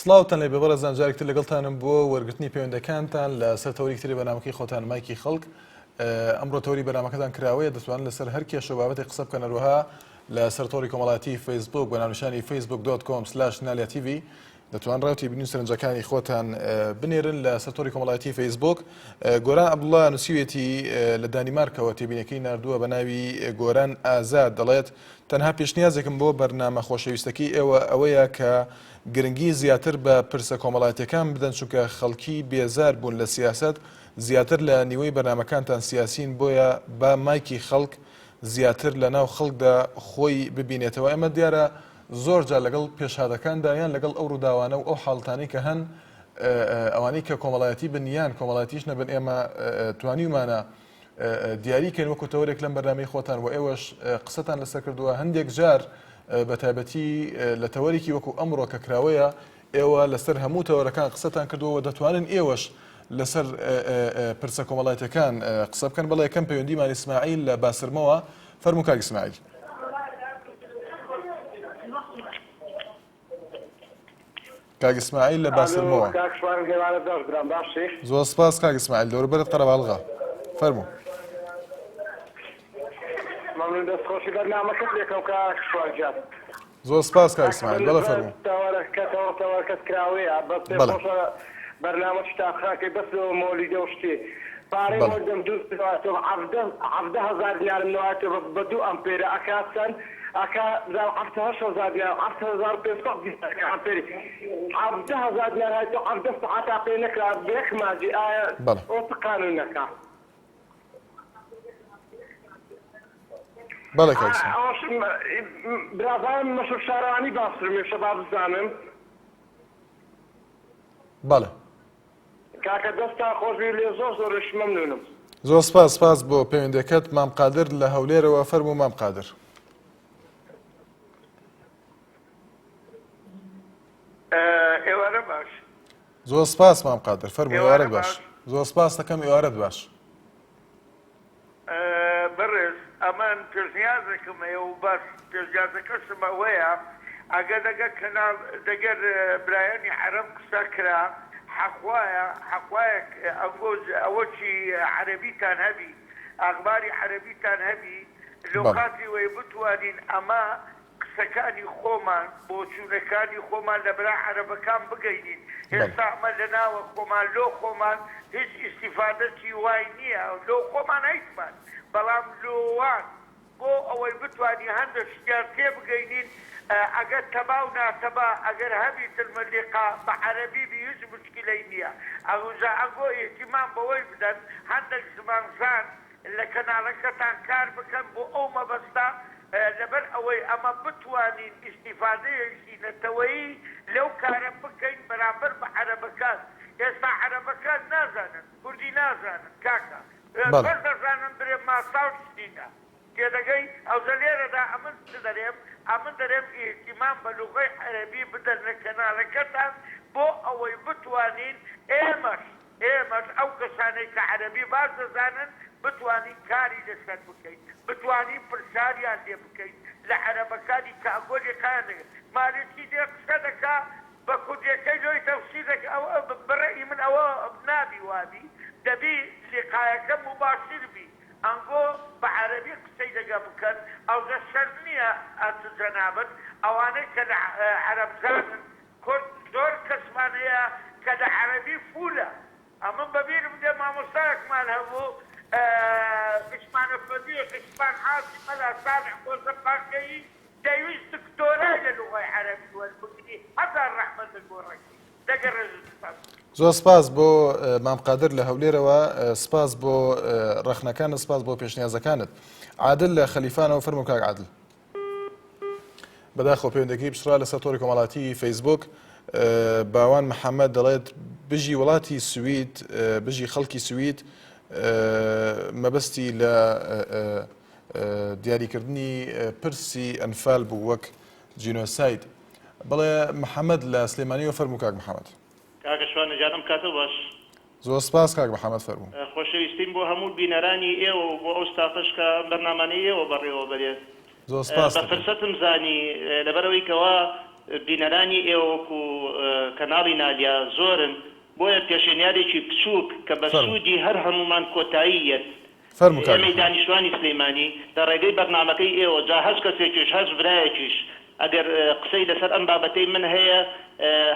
سڵاوتان لێبێ بەڕێزان جارێک تر لەگەڵتانم بۆ وەرگرتنی پەیوەندەکانتان لە سەر تەوەری تری بەرنامەکەی خۆتان مایکی خەڵک ئەمڕۆ تەوەری بەرنامەکەتان کراوەیە دەتوانن لەسەر هەر کێشە و بابەتێک قسە بکەن هەروەها لەسەر تۆڕی کۆمەڵایەتی فەیسبوک بە ناونیشانی facebook.com slash نالیا TV دەتوان ڕای و تێبینی و سەرنجەکانی خۆتان بنێرن لە سەر تۆڕی کۆمەڵایەتی فەیسبوک گۆران عەبدوڵڵا نووسیوێتی لە دانیمارکەوە تێبینەکەی ناردووە بە ناوی گۆران ئازاد دەڵێت تەنها پێشنیازێکم بۆ بەرنامە خۆشەویستەکەی ئێوە ئەوەیە کە گرنگی زیاتر بە پرسە کۆمەڵایەتیەکان بدەن چونکە خەڵکی بێزار بوون لە سیاسەت زیاتر لە نیوەی بەرنامەکانتان سیاسین بۆیە با مایکی خەڵک زیاتر لە ناو خەڵکدا خۆی ببینێتەوە ئێمە دیارە زۆر جار لەگەڵ پێشهاتەکاندا یان لەگەڵ ئەو ڕووداوانە و ئەو حاڵەتانەی کە هەن ئەوانەی کە کۆمەڵایەتی بن یان کۆمەڵایەتیش نەبن ئێمە توانیومانە دیاری کەین وەکو تەوەرێک لەم بەرنامەی خۆتان و ئێوەش قسەتان لەسەر کردووە هەندێک جار بە تایبەتی لە تەوەرێکی وەکو ئەمڕۆ کە کراوەیە ئێوە لەسەر هەموو تەوەرەکان قسەتان کردووە و دەتوانن ئێوەش لەسەر پرسە کۆمەڵایەتەکان قسە بکەن بەڵێ یەکەم پەیوەندیمان ئیسماعیل لە باسرمەوە فەرموو کاک ئیسماعیل. کاک ئیسماعیل لە باسرمەوە. کاک شوان هێوارە باش برام باشی؟ زۆر سپاس کاک ئیسماعیل دەوروبەرت قەرەباڵغە فەرموو. مەمنون دەست خۆشی بەرنامەکەت لێکەم کاک شوان گیان. زۆر سپاس کاک ئیسماعیل بەڵێ فەرموو. تەوەرەکە تەوەر تەوەرەکەت کراوەیە بەس پێم خۆشە بەرنامەکی تاقانکەی بەس لۆ مۆلیدە و شتی پارەی مۆلیدەم دوو نەواتەوە عەڤدە عەڤدە هەزار دینارم نەواتەوە بە دوو ئەمپێرە ئەکا چەند ئەکا بزانم عەفتە هەشت هەزار دینار عەفت 1500 دینار ئەمپێری عەڤدە هەزار دینار هاتووە عەڤدە سەعاتا پێ نەکرا بە یەک ماجی ئایا ئەوە چ قانوونەکە؟ بەڵێ کاک سام. ئەوەش برازایم مەشروب شارەوانی باشترم با بزانم. بەڵێ. کاکە دەستتان خۆشبی لێ زۆر زۆرش مەمنونم. زۆر سپاس سپاس بۆ پەیوەندەکەت مام قادر لە هەولێرەوە فەرموو مام قادر. ئێوارە باش. زۆر سپاس مام قادر فەرموو ئێوارەت باش. زۆر سپاس دەکەم ئێوارەت باش. بەڕێز ئەمن پێشنیازێکم هەیە و بەس پێشنیازەکەشم ئەوەیە ئەگەر لەگەر کەناڵ دەگەر برایانی عەرەب قسە کرا حەق وایە حەق وایە ئەنگۆ ئەوەکی عەرەبیتان هەبی ئەخباری عەرەبیتان هەبی لۆ خاتری وەی بتوانین ئەمە قسەکانی خۆمان، بۆچوونەکانی خۆمان لە برا عەرەبەکان بگەینین. ئێستا ئەمە لە ناوە خۆمان لۆ خۆمان هیچ ئیستیفادەکی وای نییە، لۆ خۆمان هەیتمان، بەڵام لۆ وان بۆ ئەوەی بتوانین هەندێ شتیان تێبگەینین، ئەگەر تەبا و ناتەبا، ئەگەر هەبیتن لیقا بە عەرەبی بی هیچ موشکیلەی نییە. ئەوجا ئەنگۆ ئیهتیمام بەوەی بدەن هەندێک زمانزان لە کەناڵەکەتان کار بکەن بۆ ئەو مەبەستە لەبەر ئەوەی ئەمە بتوانین ئیستیفادەیەکی نەتەوەیی لەو کارە بکەین بەرامبەر بە عەرەبەکان ئێستا عەرەبەکان نازانن کوردی نازانن کاکە بەس دەزانن برێ ماساو شتینە تێدەگەی ئەوجە لێرەدا ئەمن چ دەرێم ئەمن دەرێم ئیهتیمام بە لوغەی عەرەبی بدەن لە کەنالەکەتان بۆ ئەوەی بتوانین ئێمەش ئێمەش ئەو کەسانەی کە عەرەبی باش دەزانن بتوانین کاری لەسەر بکەین، بتوانین پرسیاریان لێ بکەین لە عەرەبەکانی کە ئەنگۆ لیقایان دەکەن. مالکی دێ قسە دەکا بە کوردیەکەی لۆی تەفسیر دەکا ئەوە بە رەئی من ئەوە نابی وابی دەبی لیقایەکە موباشیر بی ئەنگۆ بە عەرەبی قسەی لەگە بکەن ئەوجە شەرت نیە ئەتو جەنابت ئەوانەی کە لە عەرەبزانن کورد زۆر کەسمان هەیە کە لە عەرەبی فولە ئەمن بە بیرم دێ مامۆستایەکمان هەبوو عوسمان ئەفەندی عوسمان حاجی مەلا ساڵح قۆزە پاکەیی دەیویست دکتۆرای لە لوغەی عەرەبی وەربگری هەزار ڕەحمەت لە گۆڕەکەی دەگە ڕێز و سوپاس. زۆر سپاس بۆ مام قادر لە هەولێرەوە سپاس بۆ ڕەخنەکانت سپاس بۆ پێشنیازەکانت عادل لە خەلیفانەوە فەرموو کاک عادل. بەداخەوە پەیوەندەکەی پچڕا لەسەر تۆڕی کۆمەڵاتی فەیسبوک باوان محەممەد دەڵێت بژی وڵاتی سوید بژی خەڵکی سوید مەبەستی لە دیاریکردنی پرسی ئەنفال بوو وەک جینۆساید بەڵێ محەممەد لە سلێمانیەوە فەرموو کاک محەممەد. کاکە شوانە گیان ئەم کاتەو باش. زۆر سپاس کاک محمد فەرموو. خۆشەویستیم بۆ هەموو بینەرانی ئێوە و بۆ ئەو ستافەش کە ئەم بەرنامانەی ئێوە بەڕێوە بەرێ. زۆر سپاست بە دەکەم. فرسەتم زانی لەبەرئەوەی کەوا. بینەرانی ئێوە وەکو کەناڵی نالیا زۆرن بۆیە پێشێنیارێکی بچووک کە بە فەرموو. سوودی هەر هەموومان کۆتایی یەت فەرموو کاک ئێمەی محەمەد. دانیشتوانی سلیمانی لە ڕێگەی بەرنامەکەی ئێوە جا هەچ کەسێکیش هەچ برایەکیش ئەگەر قسەی لەسەر ئەم بابەتەی من هەیە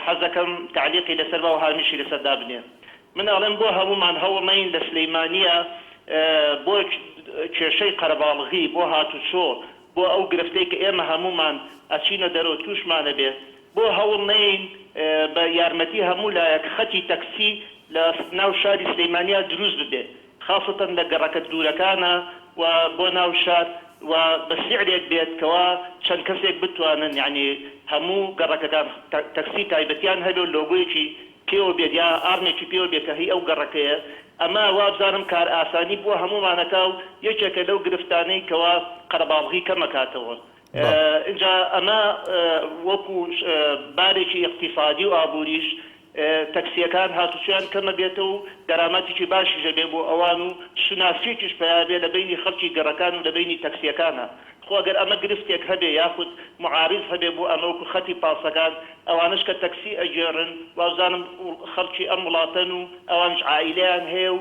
حەزەکەم تەعلیقی لەسەر با و هامیشی لەسەر دابنێ من ئەڵێم بۆ هەموومان هەوڵ نەین لە سلیمانیە بۆ کێشەی قەرەباڵغی بۆ هاتوچۆ بۆ ئەو گرفتەی کە ئێمە هەموومان ئەچینە دەرەوە توشمان ئەبێ بۆ هەوڵ نەیەین بە یارمەتی هەموو لایەک خەتی تەکسی لە ناو شاری سلیمانیا دروست ببێ خاسەتەن لە گەڕەکە دوورەکانا و بۆ ناو شار و بە سعرێک بێت کەوا چەند کەسێک بتوانن یانی هەموو گەڕەکەکان تەکسی تایبەتیان هەبێ و لۆگۆیەکی پێوە بێت یا ئاڕمێکی پێوە بێت کە هی ئەو گەڕەکەیە ئەمە وابزانم کارئاسانی بۆ هەموومان ئەکا و یەکێکە لەو گرفتانەی کەوا قەرەباڵغی کەم ئەکاتەوە ئینجا ئەمە وەکو بارێکی ئیقتیسادی و ئابووریش تەکسییەکان هاتوچۆیان کەم ئەبێتەوە و دەرامەتێکی باشیش ئەبێ بۆ ئەوان و شوناسێکیش پەیا ئەبێ لە بەینی خەڵکی گەڕەکان و لە بەینی تەکسییەکانا. خۆ ئەگەر ئەمە گرفتێک هەبێ یاخود معارز هەبێ بۆ ئەمە وەکو خەتی پاسەکان ئەوانەش کە تەکسی ئەگێڕن وابزانم خەڵکی ئەم وڵاتەن و ئەوانیش عائیلەیان هەیە و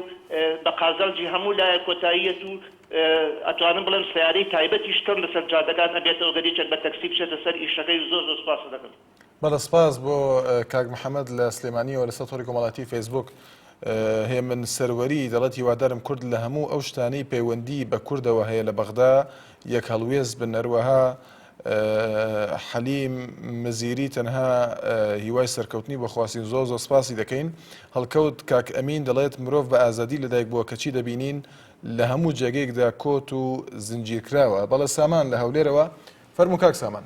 بە قازانجی هەموو لایەک کۆتاییەت و ئەتوانم بڵێم سەیارەی تایبەتیش کەم لەسەر جادەکان ئەبێتەوە گەر یەکێک بە تەکسی بچێتە سەر ئیشەکەی و زۆر زۆر سوپاست دەکەم. بەڵێ سپاس بۆ کاک محەمەد لە سلێمانیەوە لەسەر تۆڕی کۆمەڵاتی فەیسبوک هێمن سەروەری دەڵێت هیوادارم کورد لە هەموو ئەو شتانەی پەیوەندی بە کوردەوە هەیە لە بەغدا یەک هەڵوێست بن هەروەها حەلیم مزیری تەنها هیوای سەرکەوتنی بۆ خواستین زۆر زۆر سپاسی دەکەین هەڵکەوت کاک ئەمین دەڵێت مرۆڤ بە ئازادی لەدایک بووە کەچی دەبینین لە هەموو جێگەیەکدا کۆت و زنجیرکراوە بەڵێ سامان لە هەولێرەوە فەرموو کاک سامان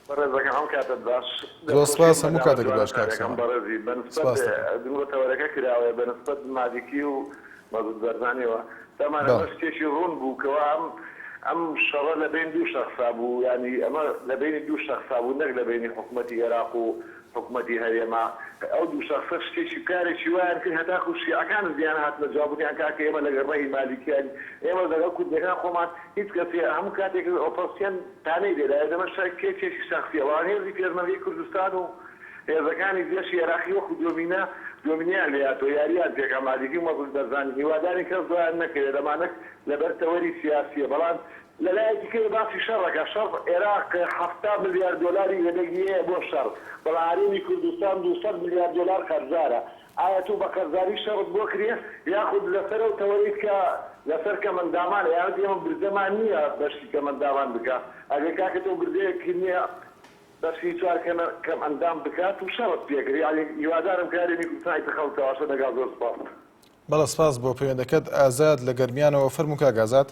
بەڕێزەکەم هەموو کاتت باش. زۆر دەستخۆشیم سپاس هەموو بەرنامە کاتێکت باش جوانەتان کاک دەکەم سامان بەڕێزی بەنسبەت سپاست دەکەم. دروە تەوەرەکە کراوەیە بەنسبەت مالیکی و مەسعود بەرزانیەوە تامان بەڵێ. ئەمە شتێکی ڕوون بوو کەوا ئەم ئەم شەڕە لە بەین دوو شەخسا بوو یانی ئەمە لە بەینی دوو شەخسا بوو نەک لە بەینی حکومەتی ئێراق و حکومەتی هەرێما ئەو دوو شەخسە شتێکی کارێکی وایان کرد هەتاکو شیعەکان زیان هاتنە جواب وتیان کاکە ئێمە لەگەڵ ڕەئی مالیکیان ئێمە لەگەڵ کوردەکان خۆمان هیچ کەسێ هەموو کاتێک ئۆپۆزسیۆن تانەی لێ دایە دەمە شە کێچێکی شەخسیە بەڵام هێزی پێشمەرگەی کوردستان و هێزەکانی جێشی ئێراقی وەکو دۆمینە دۆمینەیان لێ هاتوە یاریان پێکا مالیکی و مەسعود بەرزانی هیوادارین کەس دوایان نەکەوێت ئەمانە لەبەر تەوەری سیاسیە بەڵام لە لایەکی کەوە باسی شەڕ ئەکا شەڕ ئێراق 70 ملیار دۆلاری یەدەگی هەیە بۆ شەڕ بەڵام هەرێمی کوردستان 200 ملیار دۆلار قەرزارە ئایا تۆ بە قەرزاری شەڕت بۆ کرێ یاخود لەسەر ئەو تەوەرەیت کە لەسەر کەمئەندامانە یان ئێمە بردەمان نییە بەشی کەمئەندامان بکا ئەگەر کاکە تۆ بردەیەکت نییە بەشی چوار کەمئەندام بکات و شەڕت پێ کرێ یانی هیوادارم کە هەرێمی کوردستان ئیتر خەڵک تەواشە نەکا زۆر سوپاس. بەڵێ سپاس بۆ پەیوەندەکەت ئازاد لە گەرمیانەوە فەرموو کاک ئازاد.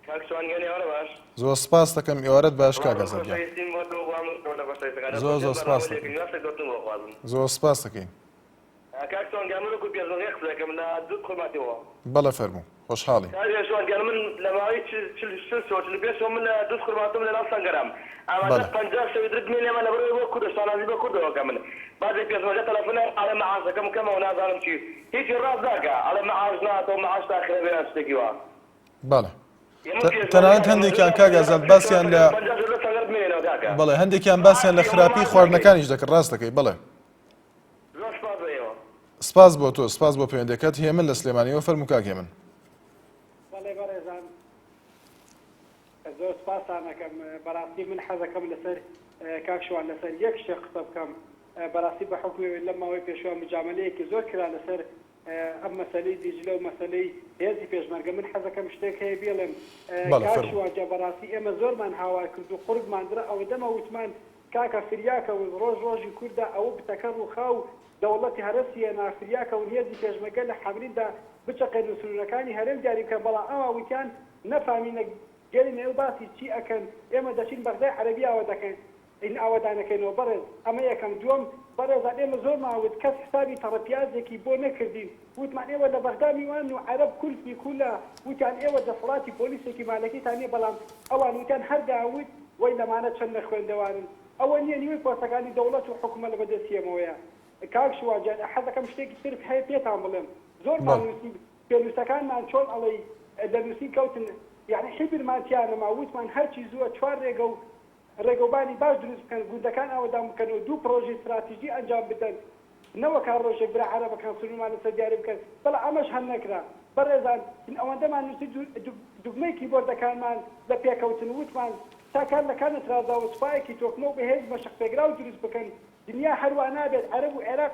کاک شوان گیان ئێوارە باش. زۆر سپاست دەکەم ئێوارەت باش کاک سڵاو ئازاد گیان. خۆشەویستیم بۆ تۆ و بۆ هەموو کۆمەڵە خۆشەویستەکانت زۆر خۆشترین زۆر بەرنامە سپاست لێکم دەکەین. هیوا سەرکەوتن بۆ خوازم. زۆر سپاست دەکەین. کاک شوان گیان من وەکو پێشمەرگە قسە دەکەم لە دوور خورماتەوە. بەڵێ فەرموو خۆشحاڵین. کاک شوان گیان من لە ماوەی 40 سۆ 45 سۆ من لە دوور خورماتوم لە ناو سەنگەرام ئامادە بەڵێ. 50 شەوی درک بمێنێمە لەبەرئەوەی بۆ کوردە شانازی بە کوردەوە کە من بازێ پێشمەرگە تەلەفۆن ئەڵێ مەعاشەکەم کەمە و نازانم چی هیچی ڕاست ناکا ئەڵێ مەعاش ناتەوە مەعاش تاخیرە بێ یان شتێکی وا. بەڵێ تەنانەت هەندێکیان کاک ئازاد باسیان لە بەڵێ هەندێکیان باسیان لە خراپی خواردنەکانیش دەکرد ڕاست دەکەی بەڵێ. سپاس بۆ تۆ سپاس بۆ پەیوەندەکەت هێمن لە سلێمانیەوە فەرموو کاک هێمن. بەڵێ بەڕێزان زۆر سپاستان ئەکەم بەڕاستی من حەزەکەم لەسەر کاک شوان لەسەر یەک شتێک قسە بکەم بەڕاستی بە حوکمی ئەوەی لەم ماوەی پێشوە مجامەلەیەکی زۆر کرا لەسەر ئەم مەسەلەی دیجلە و مەسەلەی هێزی پێشمەرگە من حەزەکەم شتێک هەیە بیڵێم بەڵێ کاک فەرموو. شوان جا بەڕاستی ئێمە زۆرمان هاوار کرد و قوڕگمان دڕا ئەوەدەمە وتمان کاکە فریاکەون ڕۆژ ڕۆژی کوردە ئەوە بتەکە ڕووخا و دەوڵەتی هەرەسی هێنا فریاکەون هێزی پێشمەرگە لە حەمریندا بچەقێن و سنوورەکانی هەرێم دیاری بکەن بەڵام ئەوان وتیان نەفامینە گەلینە ئێوە باسی چی ئەکەن ئێمە دەچین بەغدای عەرەبی ئاوە دەکەین ئاوەدانەکەینەوە بەڕێز ئەمە یەکەم دووەم بەڕێزان ئێمە زۆرمان وت کەس حسابی تەڕە پیازێکی بۆ نەکردین وتمان ئێوە لە بەغدا میوانن و عەرەب کولفی کولە وتیان ئێوە دەسەڵاتی پۆلیسێکی مالەکیتان نیە بەڵام ئەوان وتیان هەر دەیان وت وەی لەمانە چەند نەخوێندەوارن ئەوە نیە نیوەی پۆستەکانی دەوڵەت و حکومە لە بەدەستی ئێمەوەیە کاک شوان گیان حەزەکەم شتێکی تر هەیە پێتان بڵێم زۆرمان بەڵێ. نوسی پێنوسەکانمان چۆن ئەڵێی لە نوسین کەوتن یەعنی حیبرمان تیا نەما وتمان هەرچی زووە چوار رێگە و. ڕێگەوبانی باش دروست بکەن، گوندەکان ئاوەدان بکەن و دوو پڕۆژەی ستراتیژی ئەنجام بدەن، نەوەکا ڕۆژێک برا عەرەبەکان سنوورمان لەسەر دیاری بکەن، بەڵام ئەمەش هەر نەکرا. بەڕێزان ئەوەندەمان نووسی دوگمەی کیبۆردەکانمان لە پێکەوتن، وتمان تا کار لە کار نەترازاوە سوپایەکی تۆکمە و بەهێز مەشقپێکراو دروست بکەن، دنیا هەروا نابێت، عەرەب و عێراق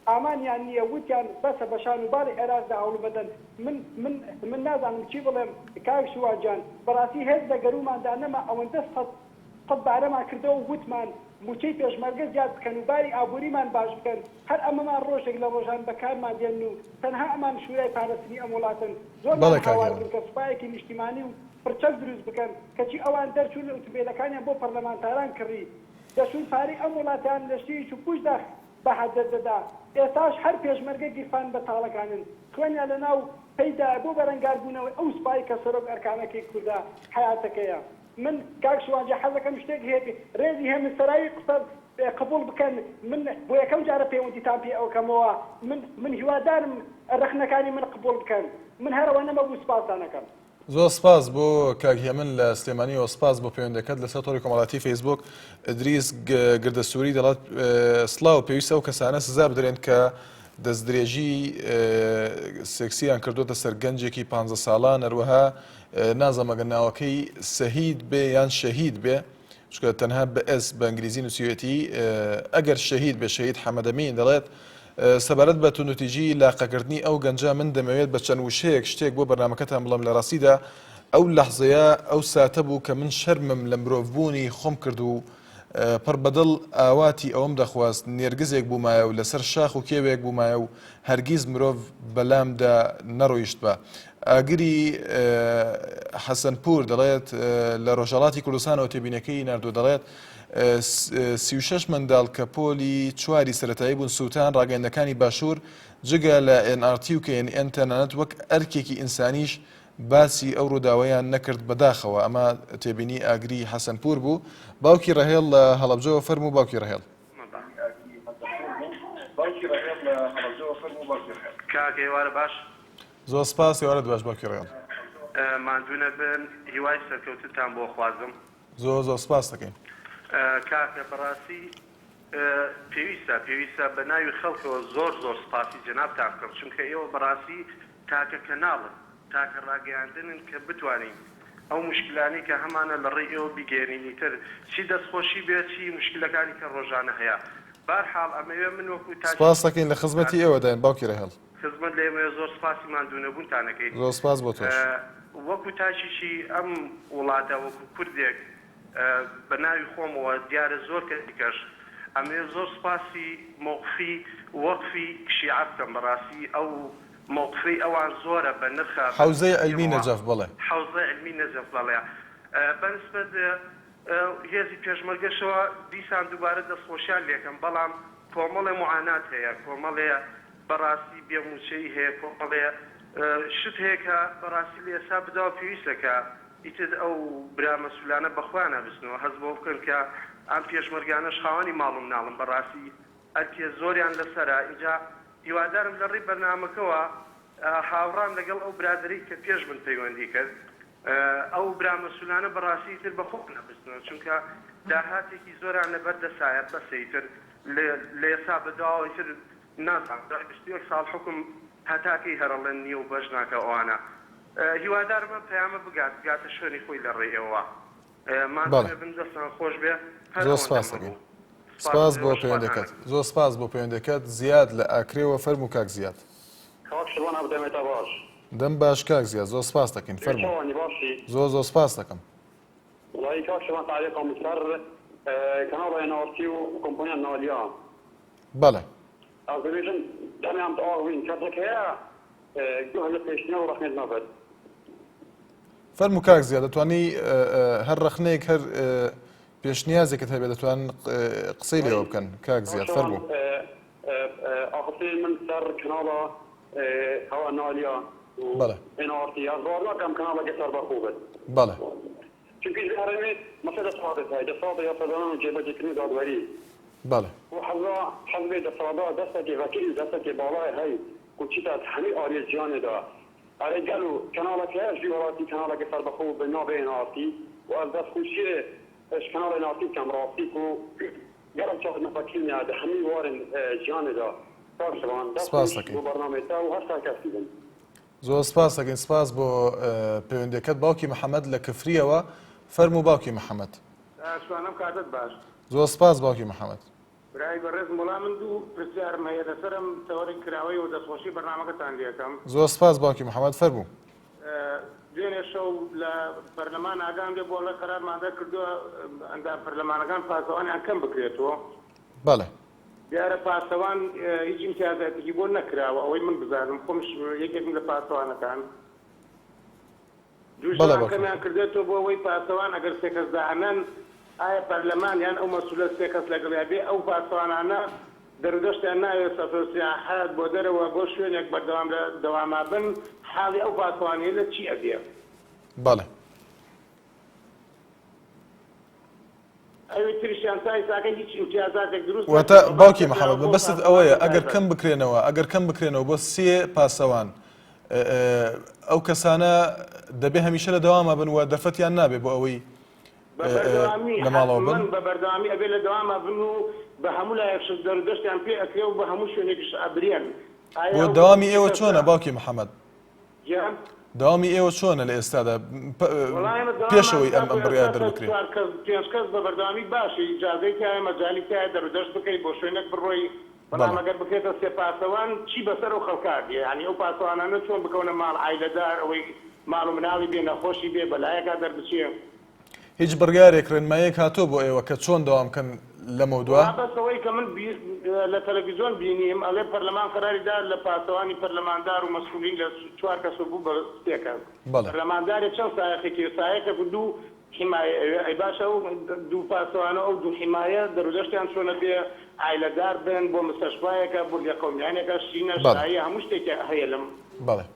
ئامانیان نییە، وتیان بەسە بە شان و باڵی عێراقدا هەوڵبدەن، من من من نازانم چی بڵێم کاک شوان گیان، بەڕاستی هێز لە گەرووماندا نەما ئەوەندە سەت سەت بارەمان کردەوە و وتمان مووچەی پێشمەرگە زیاد بکەن و باری ئابووریمان باش بکەن، هەر ئەمەمان ڕۆژێک لە ڕۆژان بە کارمان دێنن و تەنها ئەمان شورای پارستنی ئەم وڵاتەن، زۆرمان بەڵێ کاک هاوار هێمن. کرد کە سوپایەکی نیشتیمانی و پڕچەک دروست بکەن، کەچی ئەوان دەرچوون ئوتومبێلەکانیان بۆ پەرلەمانتاران کڕی، دەچوون پارەی ئەم وڵاتەیان لە شتێکی پووچدا بە هەدەر دەدا، ئێستاش هەر پێشمەرگە گیرفان بەتاڵەکانن، خوێنیان لە ناو پێی دایە بۆ بەرەنگاربوونەوەی ئەو سوپای کە سەرۆک ئەرکانەکەی کوردە حەیاتەکەیە. من کاک شوان جا حەزەکەم شتێک هەیە رێزی هێمن سەراوی قسە قبوڵ بکەن من بۆ یەکەم جارە پەیوەندیتان پێ ئەکەمەوە من من هیوادارم رەخنەکانی من قبوڵ بکەن من هەر ئەوە نەمەبوو سپاستان ئەکەم. زۆر سپاس بۆ کاک هێمن لە سلێمانیەوە سپاس بۆ پەیوەندەکەت لەسەر تۆڕی کۆمەڵاتی فەیسبوک ئیدریس گردەسووری دەڵێت سڵاو پێویستە ئەو کەسانە سزا بدرێن کە دەستدرێژی سێکسیان کردوتە سەر گەنجێکی پ ساڵان هەروەها نازانم ئەگەر ناوەکەی سەهید بێ یان شەهید بێ چونکە تەنها بە S بە ئینگلیزی نووسیوێتی ئەگەر شەهید بێ شەهید حەمەدەمین دەڵێت سەبارەت بە توندوتیژی لاقەکردنی ئەو گەنجە من دەمەوێت بە چەند وشەیەک شتێک بۆ بەرنامەکەتان بڵێم لە ڕاستیدا ئەو لەحزەیە ئەو ساتە بوو کە من شەرمم لە مرۆڤبوونی خۆم کرد و پڕ بەدڵ ئاواتی ئەوەم دەخواست نێرگزێک بوومایە و لەسەر شاخ و کێوێک بوومایە و هەرگیز مرۆڤ بەلامدا نەڕۆیشتبا. ئاگری حەسەنپوور دەڵێت، لە ڕۆژهەڵاتی کوردستانەوە تێبینەکەی ناردووە دەڵێت، 36 منداڵ کە پۆلی چواری سەرەتایی بوون سووتان، ڕاگەیاندنەکانی باشوور جگە لە ئێن ئاڕ تی و کەی ئێن ئێن تەنانەت وەک ئەرکێکی ئینسانیش باسی ئەو ڕووداوەیان نەکرد بەداخەوە ئەمە تێبینی ئاگری حەسەنپوور بوو باوکی ڕەهێڵ لە هەڵەبجەوە فەرموو باوکی ڕەهێڵ. کاک ئێوارە باش. زۆر سپاس ئێوارەت باش باوکی ڕەهێڵ. ماندوو نەبن هیوای سەرکەوتنتان بۆ خوازم. زۆر زۆر سپاست دەکەین. کاکە بەڕاستی پێویستە پێویستە بە ناوی خەڵکەوە زۆر زۆر سپاسی جەنابتان بکەم چونکە ئێوە بەڕاستی تاکە کەناڵن تاکە ڕاگەیاندنن کە بتوانین ئەو موشکلانەی کە هەمانە لە ڕێی ئێوە بیگەیەنین ئیتر چی دەستخۆشی بێ چی موشکلەکانی کە ڕۆژانە هەیە بارحاڵ ئەمەوێ من وەکو تاکی سپاست دەکەین لە خزمەتی ئێوەداین باوکی ڕەهێڵ. خزمەت لە ئێمەیە زۆر سپاسی ماندوونەبوونتان ئەکەین زۆر سپاس بۆ تۆش. وەکو تاکێکی ئەم وڵاتە وەکو کوردێک بە ناوی خۆمەوە دیارە زۆر کەسی کەش ئەمەوێ زۆر سپاسی مەوقفی وەقفی شیعە بکەم بەڕاستی ئەو مەوقفەی ئەوان زۆرە بە نرخە بە حەوزەی نسبەت عیلمی ئێمەوە نەجەف بەڵێ. حەوزەی عیلمی نەجەف بەڵێ بە نسبەت هێزی پێشمەرگەشەوە دیسان دووبارە دەستخۆشیان لێکەم بەڵام کۆمەڵێ موعانات هەیە کۆمەڵێ بەڕاستی بێ مووچەیی هەیە کۆمەڵێ شت هەیە کە بەڕاستی لە ئێستا بداوە پێویستە کە ئیتر ئەو برا مەسولانە بەخۆیانا بچنەوە هەست بەوە بکەن کە ئەم پێشمەرگانەش خاوەنی ماڵ و مناڵن بەڕاستی ئەرکێ زۆریان لەسەرە ئینجا هیوادارم لە ڕێی بەرنامەکەوە هاوڕام لەگەڵ ئەو برادەرەی کە پێش من پەیوەندی کرد ئەو برا مەسولانە بەڕاستی ئیتر بەخۆیانا بچنەوە چونکە داهاتێکی زۆریان لەبەر دەسایە بەسە ئیتر لە ئێستا بەدواوە ئیتر نازانم دوای 21 ساڵ حوکم هەتا کەی هەرەڵێن نیە و بەش ناکا ئەوانە هیوادارم ئەم پەیامە بگات بگاتە شوێنی خۆی لە ڕێی ئێوە ماندوو بەڵێ نەبن دەستان خۆش بێ هەر زۆر ئەوەندەم سپاس دەکەین هەبوو سپاس سپاس بۆ ئێوەش خواتان پەیوەندەکەت لەگەڵ. زۆر سپاس بۆ پەیوەندەکەت زیاد لە ئاکرێوە فەرموو کاک زیاد. کاک شڤان ئەو دەمێتە باش. دەم باش کاک زیاد زۆر سپاس دەکەین ئێ فەرموو چاوانی باشی؟ زۆر زۆر سپاس دەکەم. وەڵایی کاک شڤان تەعلیقم لەسەر کەناڵ ئێن ئاڕ تی و کۆمپانیا نالیا. بەڵێ. ئەز دەبێژم دەمێ ئەم تئاخڤین کەسێک هەیە گوه لە پێشنیار و ڕەخنەت نابێت. فەرموو کاک زیاد دەتوانی هەر ڕەخنەیەک هەر پێشنیازێکت هەبێت دەتوان قسەی لێوە بکەن کاک زیاد فەرموو. ئاخفتنێن من سەر کەناڵا هەوا نالیا و بەڵێ. ئێن ئاڕ تی ئەز باوەڕ ناکەم کەناڵەکە سەربەخۆ بێت. بەڵێ. چونکی لە هەرێمێ مەسە دەسەڵاتت هەیە، دەسەڵاتە یاسادانان و جێبەجێکردنی دادوەری. بەڵێ. و حەزا حەزبێ دەسەڵاتدا دەستەکێ ڤەکری و دەستەکێ باڵای هەی کو چیتا هەمی ئالیێ جیانێ دا. ئەرێ گەلو کەناڵەک هەیە ژی وەڵاتی کەناڵەکێ سەربەخۆ بە ناڤێ ئێن ئاڕ تی و ئەز دەستخوشیێ. ژ کەناڵێ ناسی بکەم ڕاستی کو گەلەک چاو me vekirîne di hemî warên jiyanê de کاک شڤان دەست سپاس خۆش دەکەین. بۆ بەرنامەی تە و هەر سەرکەفتی بن. زۆر سپاس دەکەین سپاس بۆ پەیوەندیەکەت باوکی محەمەد لە کفریەوە فەرموو باوکی محەمەد. شوان ئەم کاتەت باش. زۆر سپاس باوکی محەمەد. برای بەڕێزم وەڵا من دوو پرسیارم هەیە لەسەر ئەم تەوەرەی کراوەی و دەستخۆشی بەرنامەکەتان لێکەم. زۆر سپاس باوکی محەمەد فەرموو. دوێنێ شەو لە پەرلەمان ئاگام لێ بوو ئەڵێ قەرارمان دەرکردووە ئەندام پەرلەمانەکان پاسەوانیان کەم بکرێتەوە. بەڵێ. دیارە پاسەوان هیچ ئیمتیازاتێکی بۆ نەکراوە ئەوەی من بزانم خۆمش یەکێکم لە پاسەوانەکان. دوو بەڵێ ژوان باوکم. کەمیان کردێتەوە بۆ ئەوەی پاسەوان ئەگەر سێ کەس دائەنەن ئایا پەرلەمان یان ئەو مەسولە سێ کەس لەگەڵیا بێ ئەو پاسەوانانە دەرودەشتیان ناوێ سەفرو سیاحەت بۆ دەرەوە بۆ شوێنێک بەردەوام لە دەواما بن حاڵی ئەو پاسەوانیلە چی ئەبێ؟ بەڵێ. ئەوی تریشیان تا ئیساکە هیچ ئیمتیازاتێک دروست واتە نەکراوە باس باوکی نەکراوە محەمەد بۆ مەبەستت پاسەوانی ئەوەیە ئەگەر تایبەت. کەم بکرێنەوە ئەگەر کەم بکرێنەوە بۆ سێ پاسەوان ئەو کەسانە دەبێ هەمیشە لە دەواما بن و دەرفەتیان نابێ بۆ ئەوەی بە بەردەوامی لە ماڵەوە بن؟ حەتمەن بە بەردەوامی ئەبێ لە دەواما بن و بە هەموو لایەک شت دەرودەشتیان پێ ئەکرێ و بە هەموو شوێنێکیش ئەبرێن ئایا بۆ ئەو دەوامی سێ ئێوە کەسە چۆنە باوکی محەمەد؟ گیان؟ دەوامی ئێوە چۆنە لە ئێستادا وەڵا ئێمە دەوامان پێش ئەوەی ئەم تاکو ئەم ئێستا بڕیارە تا دەربکرێ؟ چوار کەس پێنج کەس بە بەردەوامی باشە ئیجازەی تیایە مەجالی تیایە دەرودەشت بکەی بۆ شوێنێک بڕۆی بەڵام بەڵێ. ئەگەر بکرێتە سێ پاسەوان چی بەسەر ئەو خەڵکە دێ یانی ئەو پاسەوانانە چۆن بکەونە ماڵ عایلەدار ئەوەی ماڵ و مناڵی بێ نەخۆشی بێ بەلایەکا دەربچێ. هیچ بڕیارێک ڕێنماییەک هاتووە بۆ ئێوە کە چۆن دەوام بکەن لەمەودوا؟ وەڵا بەس ئەوەی کە من لە تەلەفیزۆن بینیم ئەڵێ پەرلەمان قەراری دا لە پاسەوانی پەرلەماندار و مەسئولین لە چوار کەسەوە بوو بە سێ کەس بەڵێ. پەرلەماندارێ چەند سایەقێکی سایەقێک و دوو حیمایە ئەوێ ئەی باشە ئەو دوو پاسەوانە و ئەو دوو حیمایە دەرودەشتیان چۆنە بێ عایلەدار بن بۆ مستەشفایەکە بۆ لێقەومیانێکە شینە بەڵێ. شاییە هەموو شتێکی هەیە لەم بەڵێ.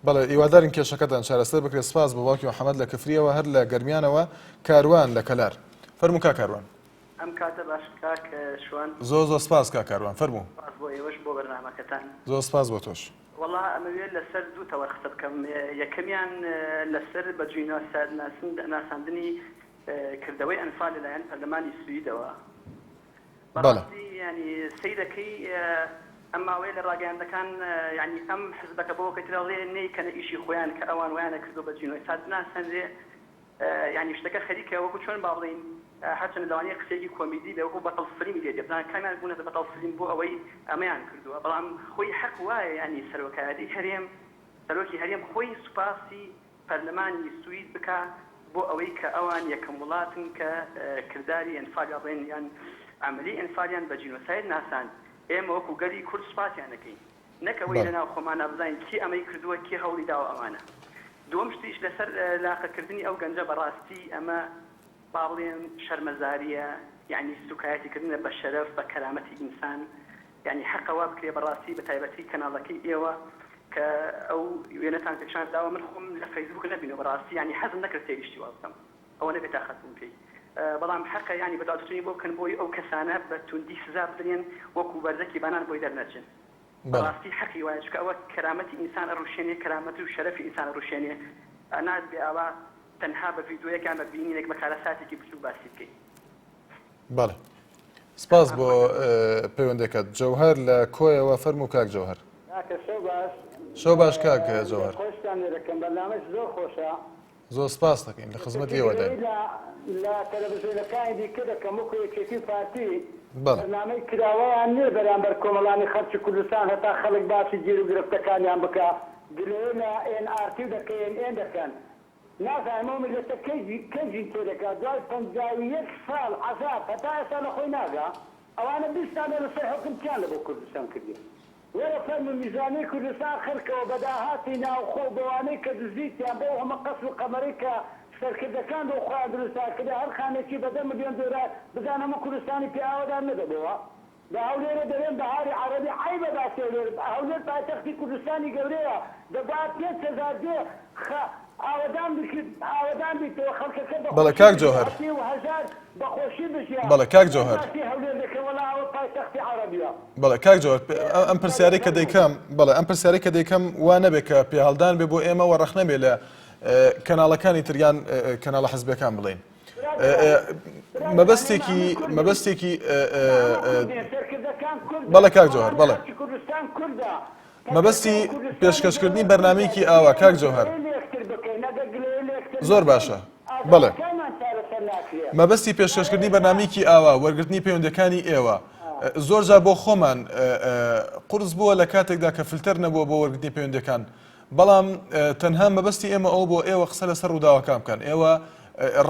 بەڵێ هیوادارین کێشەکەتان چارەسەر بکرێت سپاس بۆ باوکی محەمەد لە کفریەوە هەر لە گەرمیانەوە کاروان لە کەلار فەرموو کاک کاروان. ئەم کاتە باش کاک شوان. زۆر زۆر سپاس کاک کاروان فەرموو. سپاس بۆ ئێوەش بۆ بەرنامەکەتان. زۆر سپاس بۆ تۆش. وەڵا ئەمەوێ لەسەر دوو تەوەر قسە بکەم یەکەمیان لەسەر بە جینۆساید ناساندنی کردەوەی ئەنفال لەلایەن پەرلەمانی سویدەوە بەڵێ. بەڕاستی یانی سەیرەکەی ئەم ماوەیە لە ڕاگەیاندەکان یانی ئەم حزبەکە بەوە کە ترەڵێ نەیکەنە ئیشی خۆیان کە ئەوان وایانە کردوە بە جینۆساید بناسێنرێ یانی شتەکە خەریکە وەکو چۆن با بڵێین هەرچەندە لەوانەیە قسەیەکی کۆمیدی بێ وەکو بەتەڵ فلیمی لێ دێ بزانە کامیان بوونەتە بەتەڵ فلیم بۆ ئەوەی ئەمەیان کردووە بەڵام خۆی حەق وایە یانی سەرۆکایەتی هەرێم سەرۆکی هەرێم خۆی سوپاسی پەرلەمانی سوید بکا بۆ ئەوەی کە ئەوان یەکەم وڵاتن کە کرداری ئەنفال یا بڵێن یان عەمەلی ئەنفالیان بە جینۆساید ناساند ئێمە وەکو گەلی کورد سوپاسیان ئەکەین نەک ئەوەی بەڵێ. لەناو خۆمانا بزانین کێ ئەمەی کردووە کێ هەوڵی داوە ئەمانە. دووەم شتیش لەسەر لاقە کردنی ئەو گەنجە بەڕاستی ئەمە با بڵێم شەرمەزاریە یەعنی سوکایەتی کردنە بە شەرەف بە کەرامەتی ئینسان یەعنی حەقە وا بکرێ بەڕاستی بەتایبەتی کەناڵەکەی ئێوە کە ئەو وێنەتان پێشان داوە من خۆم لە فەیسبوک نەبینەوە بەڕاستی یەعنی حەزم نەکرد سەیری شتی وا بکەم ئەوە نەبێ تاقەت بووم پێی بەڵام حەقە یەعنی بەدوادچونی بۆ بکەن بۆی ئەو کەسانە بە توندی سزا بدرێن وەکو بەردەکی بانان بۆی دەرنەچن بەڵێ. بەڕاستی حەقی وایە چونکە ئەوە کەرامەتی ئینسان ئەڕوشێنێ کەرامەت و شەرەفی ئینسان ئەڕوشێنێ نابێ ئاوا تەنها بە ڤیدۆیەک یان بە بینینێک بە کارەساتێکی بچوک باسی بکەی. بەڵێ سپاس بۆ پەیوەندەکەت. جەوهەر لە کۆیەوە فەرموو کاک جەوهەر. کاکە شەو باش. شەو باش کاک جەوهەر. خۆشتان لێ دەکەم بەرنامەش زۆر خۆشە. زۆر سپاس دەکەین لە خزمەتی ئێوەداین. گلەیی لە لە تەلەڤزیۆنەکانی دیکە دەکەم وەکو یەکێتی و پارتی بەڵێ. بەرنامەی کراوەیان نیە بەرامبەر کۆمەڵانی خەڵکی کوردستان هەتا خەڵک باسی گیرو گرفتەکانیان بکا گلەیی لە ئێن ئاڕ تی و دە کەی ئێن ئێن دەکەن نازانم ئەو میللەتە کەی کەی ژین تێدەکا دوای 51 ساڵ عەزاب هەتا ئێستا لە خۆی ناگا ئەوانە 20 ساڵە لەسەر حوکم چیان لە بۆ کوردستان کردیە وەرە فەرموو میزانیەی کوردستان خڕکەوە بە داهاتی ناوخۆ و بەوانەی کە دزیتیان بەو هەمە قەسر و قەمەرەی کە سەرکردەکان بۆ خۆیان دروستیان کردە هەر خانێکی بە دە ملیۆن دۆلار بزان هەموو کوردستانی پێ ئاوەدان نەدەبۆوە لە هەولێرە دەرێن بەهاری عەرەبی عەیبە باسی هەولێر هەولێر پایتەختی کوردستانی گەورەیە دەبوایە 5000 دێ خە ئاوەدان بکرد ئاوەدان بیتەوە خەڵکەکە بە بەڵێ خۆشی کاک بژی جەوهەر. هەتیو هەژار بە خۆشی بژیا بەڵێ کاک چۆن جەوهەر. باسی هەولێر دەکەن وەڵا ئەوە پایتەختی عەرەبیە. بەڵێ کاک جەوهەر ئەم پرسیارەی کە دەیکەم بەڵێ ئەم پرسیارەی کە دەیکەم وا نەبێ کە پێهەڵدان بێ بۆ ئێمە و ڕەخنە بێ لە کەناڵەکانی تر یان کەناڵە حزبیەکان بڵێین. مەبەستێکی مەبەستێکی بەڵێ کاک جەوهەر بەڵێ مەبەستی پێشکەشکردنی بەرنامەیەکی ئاوا کاک جەوهەر زۆر باشە بەڵێ مەبەستی پێشکەشکردنی بەرنامەیەکی ئاوا وەرگرتنی پەیوەندەکانی ئێوە زۆر جار بۆ خۆمان قورس بووە لە کاتێکدا کە فلتەر نەبووە بۆ وەرگرتنی پەیوەندەکان بەڵام تەنها مەبەستی ئێمە ئەوە بۆ ئێوە قسە لەسەر ڕووداوەکان بکەن ئێوە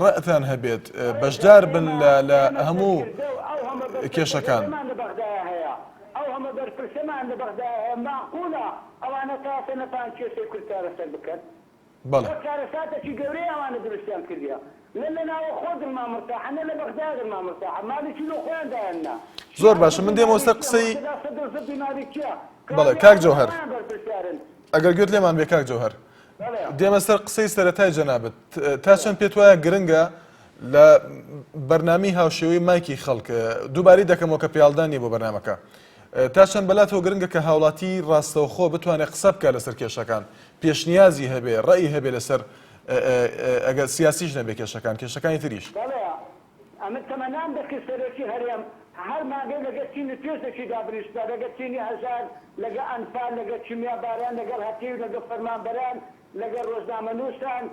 ڕەتان هەبێت بەشدار بن لە هەموو کێشەکان. ئەو هەمە بەرپرسەمان لە بەغدایە هەیە مەعقولە ئەوانە تا ئێستا نەتوانن کێشەی کورد چارەسەر بکەن؟ بەڵێ. ئەوە کارەساتەکی گەورەیە ئەوانە دروستیان کردیە نە لە ناوەخۆ دڵمان مورتاحە نە لە بەغدایە دڵمان مورتاحە مالیکی لۆ خۆیان دایان نا زۆر شیعە باشە ضدی من دێمەوە سەر مالیکیە قسەی موقتەدا سەدر ضدی مالیکیە بەڵێ کەواتە کاک ئەوانە جەوهەر خۆیان بەرپرسیارن. ئەگەر گوێت لێمان بێ کاک جەوهەر بەڵێ. دێمە سەر قسەی سەرەتای جەنابت تا بەڵێ. چەند پێت وایە گرنگە لە بەرنامەی هاوشێوەی مایکی خەڵک دووبارەی دەکەمەوە کە پیاڵدان نییە بۆ بەرنامەکە تا چەند بەلاتەوە گرنگە کە هاوڵاتی ڕاستەوخۆ بتوانێت قسە بکات لەسەر کێشەکان پێشنیازی هەبێ ڕەئی هەبێ لەسەر ئەگەر سیاسیش نەبێ کێشەکان کێشەکانی تریش. بەڵێ ئەمن تەمەنام دەکرد سەرۆکی هەرێم هەر مانگەی لەگەر چینی توێژێکی دابنیشتبا لەگەر چینی هەژار لەگە ئەنفال لەگەر کیمیا باران لەگەڵ هەتیو لەگە فەرمانبەران لەگەڵ ڕۆژنامەنووسان،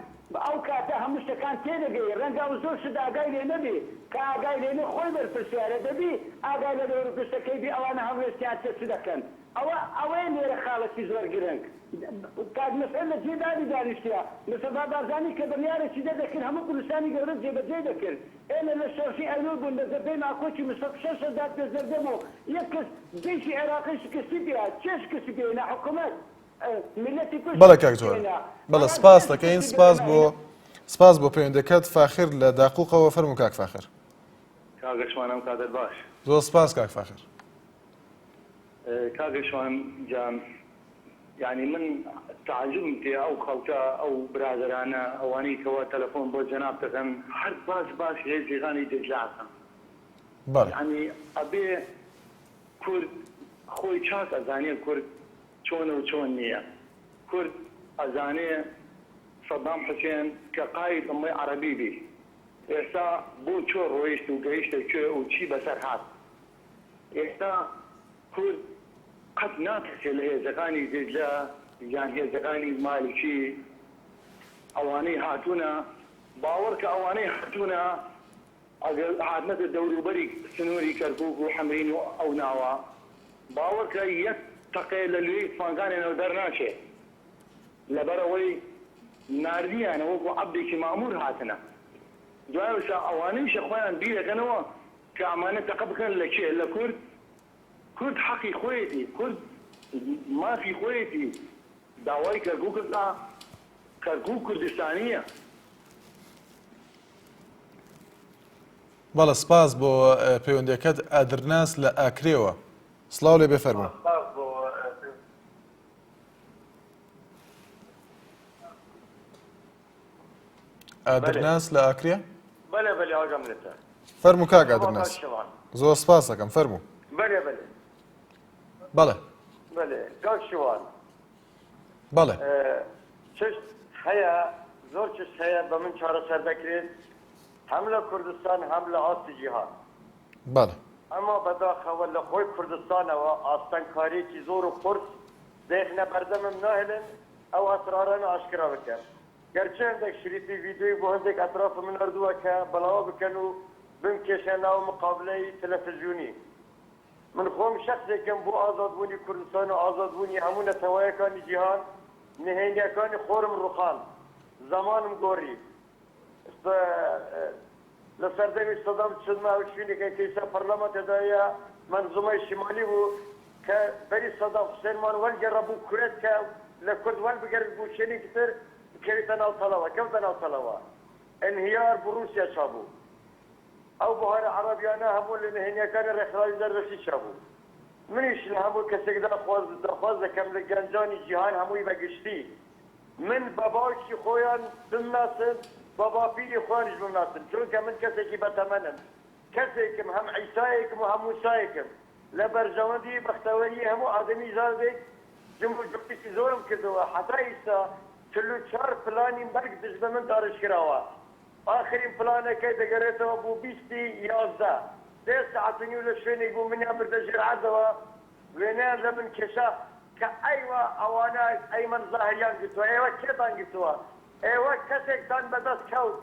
ئەو کاتە هەموو شتەکان تێدەگەی، ڕەنگە ئەو زۆر شت ئاگای لێ نەبی، کە ئاگای لێ نی خۆی بەرپرسیارە، دەبی ئاگای لە دەورو پشتەکەی بی ئەوانە هەڵوێستیان چیە چ دەکەن، ئەوە ئەوەیە لێرە خاڵێکی زۆر گرنگ. کاک مەسعود لە جێی بابی دانیشتیە، مستەفا بارزانی کە بڕیارێکی دەردەکرد هەموو کوردستانی گەورە جێبەجێی دەکرد، ئێمە لە شۆڕشی ئەیلول بوون لە جەبهەی ماکۆکی مستەف 6000 پێشمەرگە بوو، یەک کەس جەیشی عێراقی شکستی پێ هات، کێ شکستی پێ هێنا؟ حکومەت. بەڵێ کاک جوان بەڵێ سپاس دەکەین سپاس بۆ سپاس بۆ پەیوەندەکەت فاخر لە داقوقەوە فەرموو کاک فاخر. کاک شوان ئەم کاتەت باش. زۆر سپاس کاک فاخر. کاک شوان گیان یانی من تەعەجوبم تێ ئەو خەڵکە ئەو برادەرانە ئەوانەی کەوا تەلەفۆن بۆ جەناب دەکەن هەر باس باس هێزیغانی دجلە ئەکەن بەڵێ. یانی ئەبێ کورد خۆی چاک ئەزانێ کورد چۆنە و چۆن نییە. کورد ئەزانێ سەدام حوسێن کە قاید ئوممەی عەڕەبی بی ئێستا بۆ کوێ ڕۆیشت و گەیشتە کوێ و چی بەسەر هات. ئێستا کورد قەت ناترسێ لە هێزەکانی دیجلە یان هێزەکانی مالکی ئەوانەی هاتوونە باوەڕ کە ئەوانەی هاتوونە ئەگەر هاتنەتە دەوروبەری سنووری کەرکووک و حەمرین و ئەو ناوە، باوەڕکە یەک تەقێ لە لوێی تفانگانێنەوە دەرناچێ. لەبەر ئەوەی ناردیانە وەکوو عەبدێکی مەئموور هاتنە. دوای ئەوسا ئەوانەیشە خۆیان بیرەکەنەوە کە ئەمانە تەقە بکەن لە کێ؟ لە کورد؟ کورد حەقی خۆیەتی، کورد مافی خۆیەتی داوای کەرکووک بکا، کەرکووک کوردستانییە. بەڵێ سپاس بۆ پەیوەندیەکەت ئادرناس لە ئاکرێوە سڵاو لێ بێ فەرموو. ئادرناس لە ئاکرێ؟ بەلێ بەلێ ئاگام لێتە. فەرموو کاک ئادرناس. زۆر سپاس دەکەم فەرموو. بەلێ بەلێ. بەڵێ. بەلێ کاک شوان. بەڵێ. چشت هەیە زۆر چشت هەیە بە من چارەسەر دەکرێت هەم لە کوردستان هەم لە ئاستی جیهان. بەڵێ. ئەما بەداخەوە لە خۆی کوردستانەوە ئاستەنگکاریەکی زۆر و قورس دەیخنە بەردەمم ناهێلن ئەو ئەسرارانە ئاشکرا بکەم. گەرچە هەندێک شریتی ڤیدیۆی بۆ هەندێک ئەترافم ناردووە کە بەڵاوە بکەن و بمکێشنە ناو مقابلەی تەلەفزیونی. من خۆم شەخسێکم بۆ ئازادبوونی کوردستان و ئازادبوونی هەموو نەتەوەیەکانی جیهان نهێنیەکانی خۆرم ڕوخاند، زەمانم گۆڕی. لە سەردەمی سەدام چوومە ئەو شوینێکە کە ئیستا پەرلەمان تێدایە، مەنزومەی شیمالی بوو کە بەری سەدام حوسێنمان وەرگێڕا بۆ کوێت کە لە کورد وەربگەرێت بۆ شوێنێکی تر بکەوێتە ناو تەڵەوە، کەوتە ناو تەڵەوە. ئینهیار بۆ ڕووسیا چابوو. ئەو بەهارە عەڕەبیانە هەموو لە نهێنیەکانی ڕێکخراوی زەردەشتی چابوو. منیش لە هەموو کەسێک داخواز داخواز دەکەم لە گەنجانی جیهان هەمووی بە گشتی من بە باوکی خۆیان بمناسن بە باپیری خۆیانیش بمناسن چونکە من کەسێکی بەتەمەنم کەسێکم هەم عیسایەکم و هەم موسایەکم لە بەرژەوەندی بەختەوەری هەموو ئادەمیزادێک جموجۆڵێکی زۆرم کردووە هەتا ئیستا 44 پلانی مەرگ دژ بە من داڕێژکراوە. ئاخرین پلانەکەی دەگەرێتەوە بۆ بیستی 11 سێ سەعات و نیو لە شوێنێک بوو منیان بردە ژێر عەردەوە وێنەیان لە من کێشا کە ئەیوە ئەوانە ئەیمەن زاهریان گرتووە ئێوە کێتان گرتووە ئێوە کەسێکتان بەدەست کەوت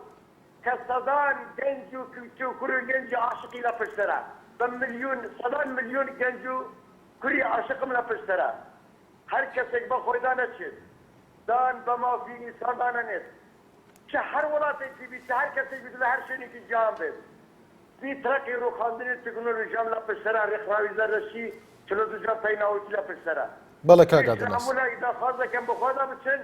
کە سەدان گەنج و کچ و کوڕ و گەنجی عاشقی لە پشت سەرە بە ملیون سەدان ملیون گەنج و کوری عاشقم لە پشت سەرە هەر کەسێک بە خۆیدا نەچێت دان بە مافی ئینساندا نەنێت چ هەر وڵاتێکی بیت چ هەر کەسێک بیت لە هەر شوێنێکی جیهان بێت سی ترەکی ڕووخاندنی تەکنۆلۆژیام لە پشت سەرە ڕێکخراوی زەردەشتی 42 جانتای ناوکی لە پشت سەرە بەڵێ کاک منیش لە عادل ناس. هەموو لایەک داخواز دەکەم بە خوادا بچن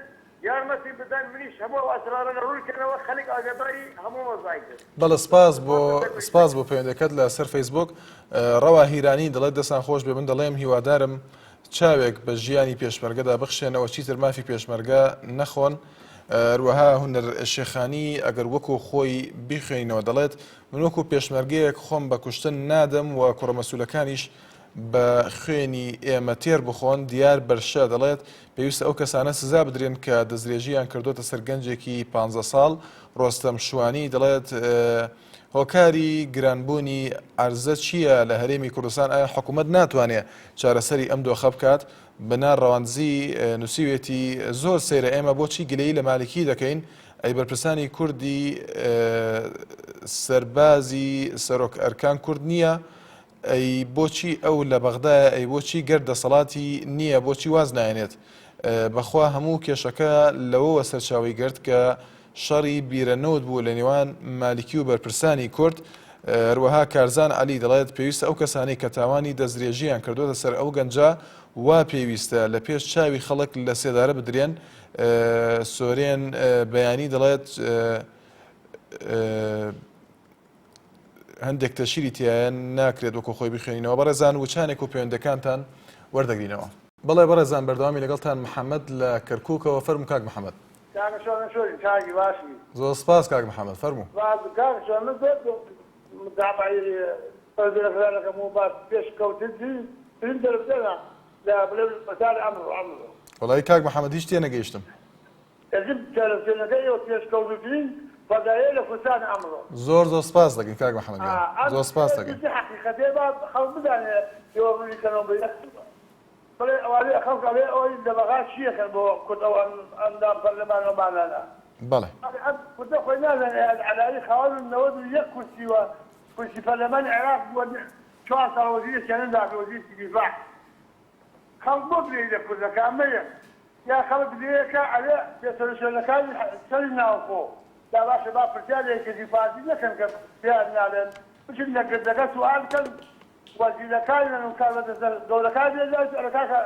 یارمەتیم بدەن منیش هەموو ئەو ئەسرارانە ڕوون کەنەوە خەلک ئاگاداری هەموو وەزعێک بێت. بەڵێ سپاس بۆ سپاس لەسەر سپاس پەیوەندیەکەت. بۆ پەیوەندەکەت لە سەر فەیسبووک. ڕەوا هیرانی دەڵێت دەستان خۆش بێ من دەڵێم هیوادارم چاوێک بە ژیانی پێشمەرگەدا بخشێنەوە چیتر مافی پێشمەرگە نەخۆن. هەروەها هونەر شێخانی ئەگەر وەکو خۆی بیخوێنینەوە دەڵێت من وەکو پێشمەرگەیەک خۆم بە کوشتن نادەم و کوڕە مەسولەکانیش بە خوێنی ئێمە تێر بخۆن، دیار بەرشە دەڵێت پێویستە ئەو کەسانە سزا بدرێن کە دەستدرێژییان کردۆتە سەر گەنجێکی پانزە ساڵ، ڕۆستەم شوانی دەڵێت هۆکاری گرانبوونی عەرزە چییە لە هەرێمی کوردستان، ئایا حکومەت ناتوانێ چارەسەری ئەم دۆخە بکات؟ بنار ڕەواندزی نووسیوێتی زۆر سەیرە ئێمە بۆچی گلەیی لە مالکی دەکەین، ئەی بەرپرسانی کوردی سەربازی سەرۆک ئەرکان کورد نییە؟ ئەی بۆچی ئەو لە بەغدایە ئەی بۆچی گەر دەسەڵاتی نییە بۆچی واز نایەنێت بەخوا هەموو کێشەکە لەوەوە سەرچاوەی گرت کە شەڕی بیرە نەوت بوو لە نێوان مالکی و بەرپرسانی کورد هەروەها کارزان عەلی دەڵێت پێویستە ئەو کەسانەی کە تاوانی دەستدرێژیان کردوتە سەر ئەو گەنجە وا پێویستە لە پێش چاوی خەڵک لە سێدارە بدرێن سۆرێن بەیانی دەڵێت هەندێک تەشیری تایە ناکرێت وەکو خۆی بخوێنینەوە بەڕێزان وچانێک و پەیوەندەکانتان وەردەگرینەوە. بەڵێ بەڕێزان بەردەوامی لەگەڵتان محەمەد لە کەرکوکەوە فەرموو کاک محەمەد. کاکە شوان چۆنی چاکی باشی. زۆر سپاس کاک محەمەد فەرموو. سپاس کاک شوان من زۆر متابعەی پەرۆگرامەکان دەکەم و باس پێشکەوتنترین ترین دەربدەرە لە بڵێم مەسال ئەمڕۆ ئەمڕۆ. وەڵایی کاک محەمەد هیچ تێنەگەیشتم. ئەزم تەلەفزیۆنەکەی ئێوە پێشکەوتوترین فەزایە لە کوردستان ئەمڕۆ. زۆر زۆر سپاس دەکەین کاک محمد گیان ئەم زۆر سپاس دەکەین. چ حەقیقەتێ با خەڵک بزانێ ئێوە ڕوونی کەنەوە بە یەک بڵێ ئەوانەی خەڵک ئەڵێ ئەوەی لە بەغا چی ئەکەن بۆ کورد ئەو ئەندام پەرلەمان و ئەمانانە بەڵێ. ئەم کوردە خۆی نازانێ ئەیاد عەلاوی خاوەن 91 کورسی و کورسی پەرلەمانی عێراق بووە چوار ساڵ وەزیرێکیان نەداوە وەزیری دیفاع خەڵک بۆ گلەیی لە کورد ئەکا ئەمە یەک یا خەڵک گلەیەکە ئەرێ بێسەروشوێنەکانی شەری ناوخۆ جا باشە با پرسیار لە یەکێتی و پارتی نەکەن کە پێیان ناڵێن بچن لە گردەکە سوئال بکەن وەزیرەکانیان و کاربەدەستە گەورەکانیان لای ئەرێ کاکە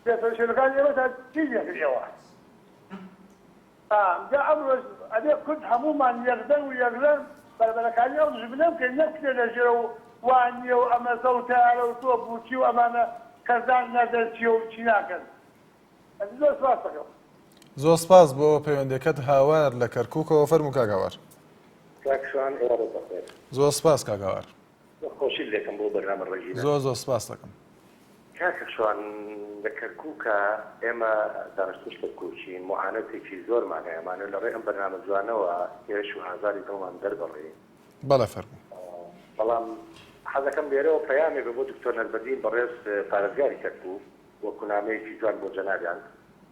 بێسەروشوێنەکانی ئێمەتان چی لێکرد ئێوە ئا جا ئەمڕۆش ئەبێ کورد هەموومان یەکدەنگ و یەکڕەنگ بەربەرەکانی ئەو دوژمنە بکەین نەک بچینە لە ژێرەوە وا نییە و ئەمەزە و تەیارە و تۆپ و چی و ئەمانە کەس نازانێ چییە و چی ناکەن. ئەزیز زۆر سپاست دەکەم. زۆر سپاس بۆ پەیوەندیەکەت هاوار لە کەرکوکەوە فەرموو کاک هاوار. کاک شوان ئێوارەت بەخێر. زۆر سپاس کاک هاوار. زۆر خۆشیت لێکەم بۆ بەرنامە ڕەنگینە. زۆر زۆر سپاست دەکەم. کاکە شوان لە کەرکوکا ئێمە دانشتووی کەرکوکین موعانەتێکی زۆرمان هەیە ئەمانەوێ لە ڕێی ئەم بەرنامە جوانەوە ئێش و ئازاری دڵمان دەربڕین. بەڵێ فەرموو. بەڵام حەزەکەم لێرەوە پەیامێ بێ بۆ دکتۆر نەجمەدین بەڕێز پارێزگاری کەرکوک وەکو نامەیەکی جوان بۆ جەنابیان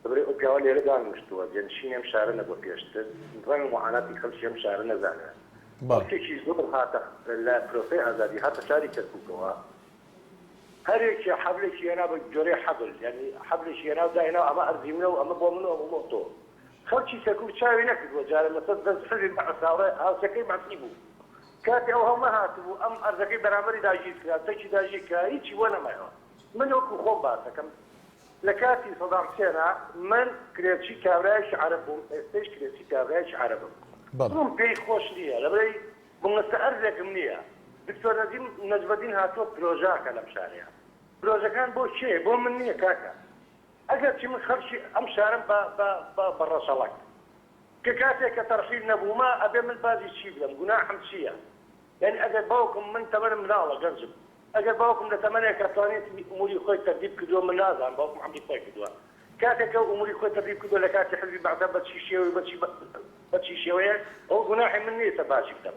لەبەرئ ئەو پیاوە لێرە دانیشتووە جێنشینی ئەم شارە نەبووە پێشتر ڕەنگە موعاناتی خەڵکی ئەم شارە نەزانێ بەڵێ. خەڵکێکی زۆر هاتە لە پرۆسەی ئازادی هاتە شاری کەرکوکەوە هەر یەکێ حەبلێکی هێنا بە جۆرەی حەبل یانی حەبلێکی هێنا و داینا ئەمە ئەرزی منە و ئەمە بۆ من و ئەمە بۆ تۆ خەڵکی کەرکوک چاوی نەکردووە جارێ لەسەر دەست حزبی بەعس هاوڕێ هاوسێکەی بەعسی بوو کاتێ ئەو هەڵنەهاتبوو ئەم ئەرزەکەی بەرامبەری داگیر کرا چەکی داگیر کرا هیچی بۆ نەمایەوە من وەکو خۆم باس دەکەم لە کاتی سەدام حسێنا من کرێچی کابرایەکی عەرەب بووم ئێستەیش کرێچی کابرایەکی عەرەبم بەڵێ. دڵم پێی خۆش نییە لەبەرئەوەی بنگەستە ئەرزێکم نییە دکتۆر نەجیم نەجمەدین هاتووە پرۆژاکە لەم شارەیە پرۆژەکان بۆ کێیە بۆ من نییە کاکە ئەگەرچی من خەڵکی ئەم شارەم بە بە بە بە ڕەچەڵەک کە کاتێک کە تەرحیل نەبوومە ئەبێ من باجی چی بدەم گوناحم چییە یانی ئەگەر باوکم من تەمەنم مناڵە گەنجم ئەگەر باوکم لە تەمەنێکا توانیەتی ئوموری خۆی تەرتیب کردووە من نازانم باوکم عەمری خۆی کردووە. کاتێک کە ئوموری خۆی تەرتیب کردوە لە کاتی حزبی بەعسا بە چی شێوەی بە چی بە چی شێوەیەک ئەوە گوناحی من نیە ئێستا باجی بدەم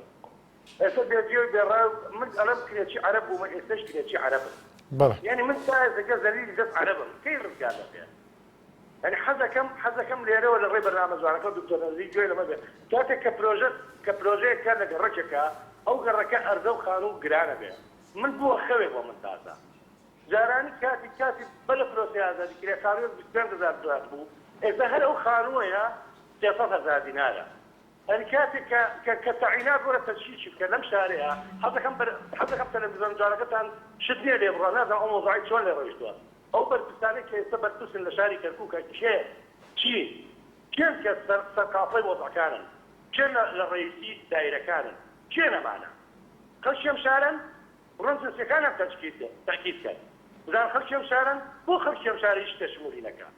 ئێستا بێ جێ و بێ ڕای من ئەڵێم کرێچی عەرەب بوومە ئێستەش کرێچی عەرەبم بەڵێ. یانی من تا ئێستەکە زەلیلی دەست عەرەبم کەی ڕزگار دەبێ یانی حەزەکەم حەزەکەم لێرەوە لە ڕێی بەرنامە جوانەکەوە دکتۆر نەزیری گوێی لەمە بێ کاتێک کە پرۆژە کە پرۆژەیەک کار لە گەڕەکێکە ئەو گەڕەکە ئەرزە و خانوو گرانە بێ من بووە خەوێ بۆ من تازە جارانی کاتی کاتی بەر لە پرۆسەی ئازادی کرێ خانوویەک 25 هەزار دۆلار بوو ئێستا هەر ئەو خانووەیە 300 هەزار دینارە یانی کاتێک کە کە کە تەعینات وەرە تەجهیزی بکە لەم شارەیە حەزەکەم بەر حەزەکەم تەلەفزیۆن جوانەکەتان شت نییە لێ بڕا نازانم ئەو مەوزوعەی چۆن لێ ڕۆیشتووە ئەو بەرپرسانەی کە ئێستا بەرپرسن لە شاری کەرکووکە کێ چی کێن کە سەر سەرقافڵەی وەزعەکانن کێن لە لە ڕەئیسی دایرەکانن کێن ئەمانە خەڵکی ئەم شارەن بڕۆن جنسیەکانیان تەجکید تەئکید کەن بزانن خەڵکی ئەم شارەن بۆ خەڵکی ئەم شارە هیچ شتێ شمولی نەکا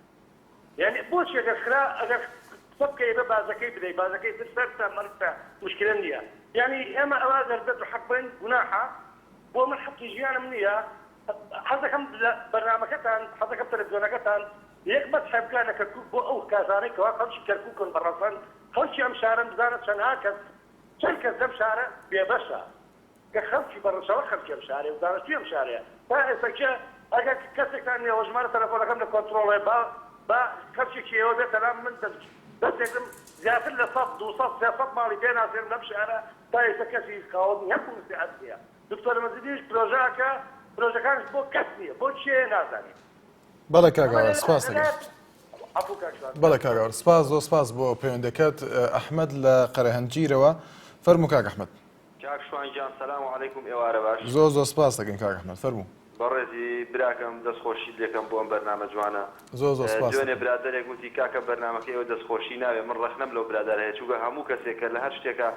یانی بۆچی ئەگەر خرا ئەگەر قسە بکەی ئەبێ باجەکەی بدەی باجەکەی تر سەرتە مەرگتە موشکیلە نیە یانی ئێمە ئەوە ئەگەر بێت و حەق بڵێین گوناحە بۆ من حەقی ژیانم نیە حەزەکەم لە بەرنامەکەتان حەزەکەم تەلەفزیۆنەکەتان یەک مەسحێ بکا لە کەرکوک بۆ ئەو کاسانەی کەوا خەڵکی کەرکوکن بە ڕەسەن خەڵکی ئەم شارەن بزانە چەندها کەس چەند کەس لەم شارە بێبەشە کە خەڵکی بە ڕەچەڵەک خەڵکی ئەم شارەیە و دانشتووی ئەم شارەیە تا ئێستا کێ ئەگەر کەسێکتان نیە وە ژمارە تەلەفۆنەکەم لە کۆنترۆڵێ با با خەڵکێکی ئێوە بێتە لام من دەست دەستێکم زیاتر لە سەد دووسەد سێسەد ماڵی پێ ناسێنم لەم شارە تا ئێستا کەسی خاوەنی هەبوو مستعد نیە دکتۆر مەجیدیش پرۆژە ئەکا پرۆژەکانیش بۆ کەس نیە بۆ کێیە نازانین بەڵێ کاک ئەمە ئاوار لە سپاس دەکەم. لەلایەک عەفوو کاک شوان بەڵێ کاک ئاوار سپاس زۆر سپاس بۆ پەیوەندەکەت ئەحمەد لە قەرەهەنجیرەوە فەرموو کاک ئەحمەد. کاک شوان گیان سلام علیکم ئێوارە باش. زۆر زۆر سپاست دەکەین کاک ئەحمەد فەرموو. بەڕێزی براکەم دەست خۆشیت لێکەم بۆ ئەم بەرنامە جوانە. زۆر زۆر سپاست دوێنێ دەکەم. برادەرێک وتی کاکە بەرنامەکەی ئێوە دەست خۆشی ناوێ من ڕەخنەم لەو برادەرە هەیە چونکە هەموو کەسێک کە لە هەر شتێکا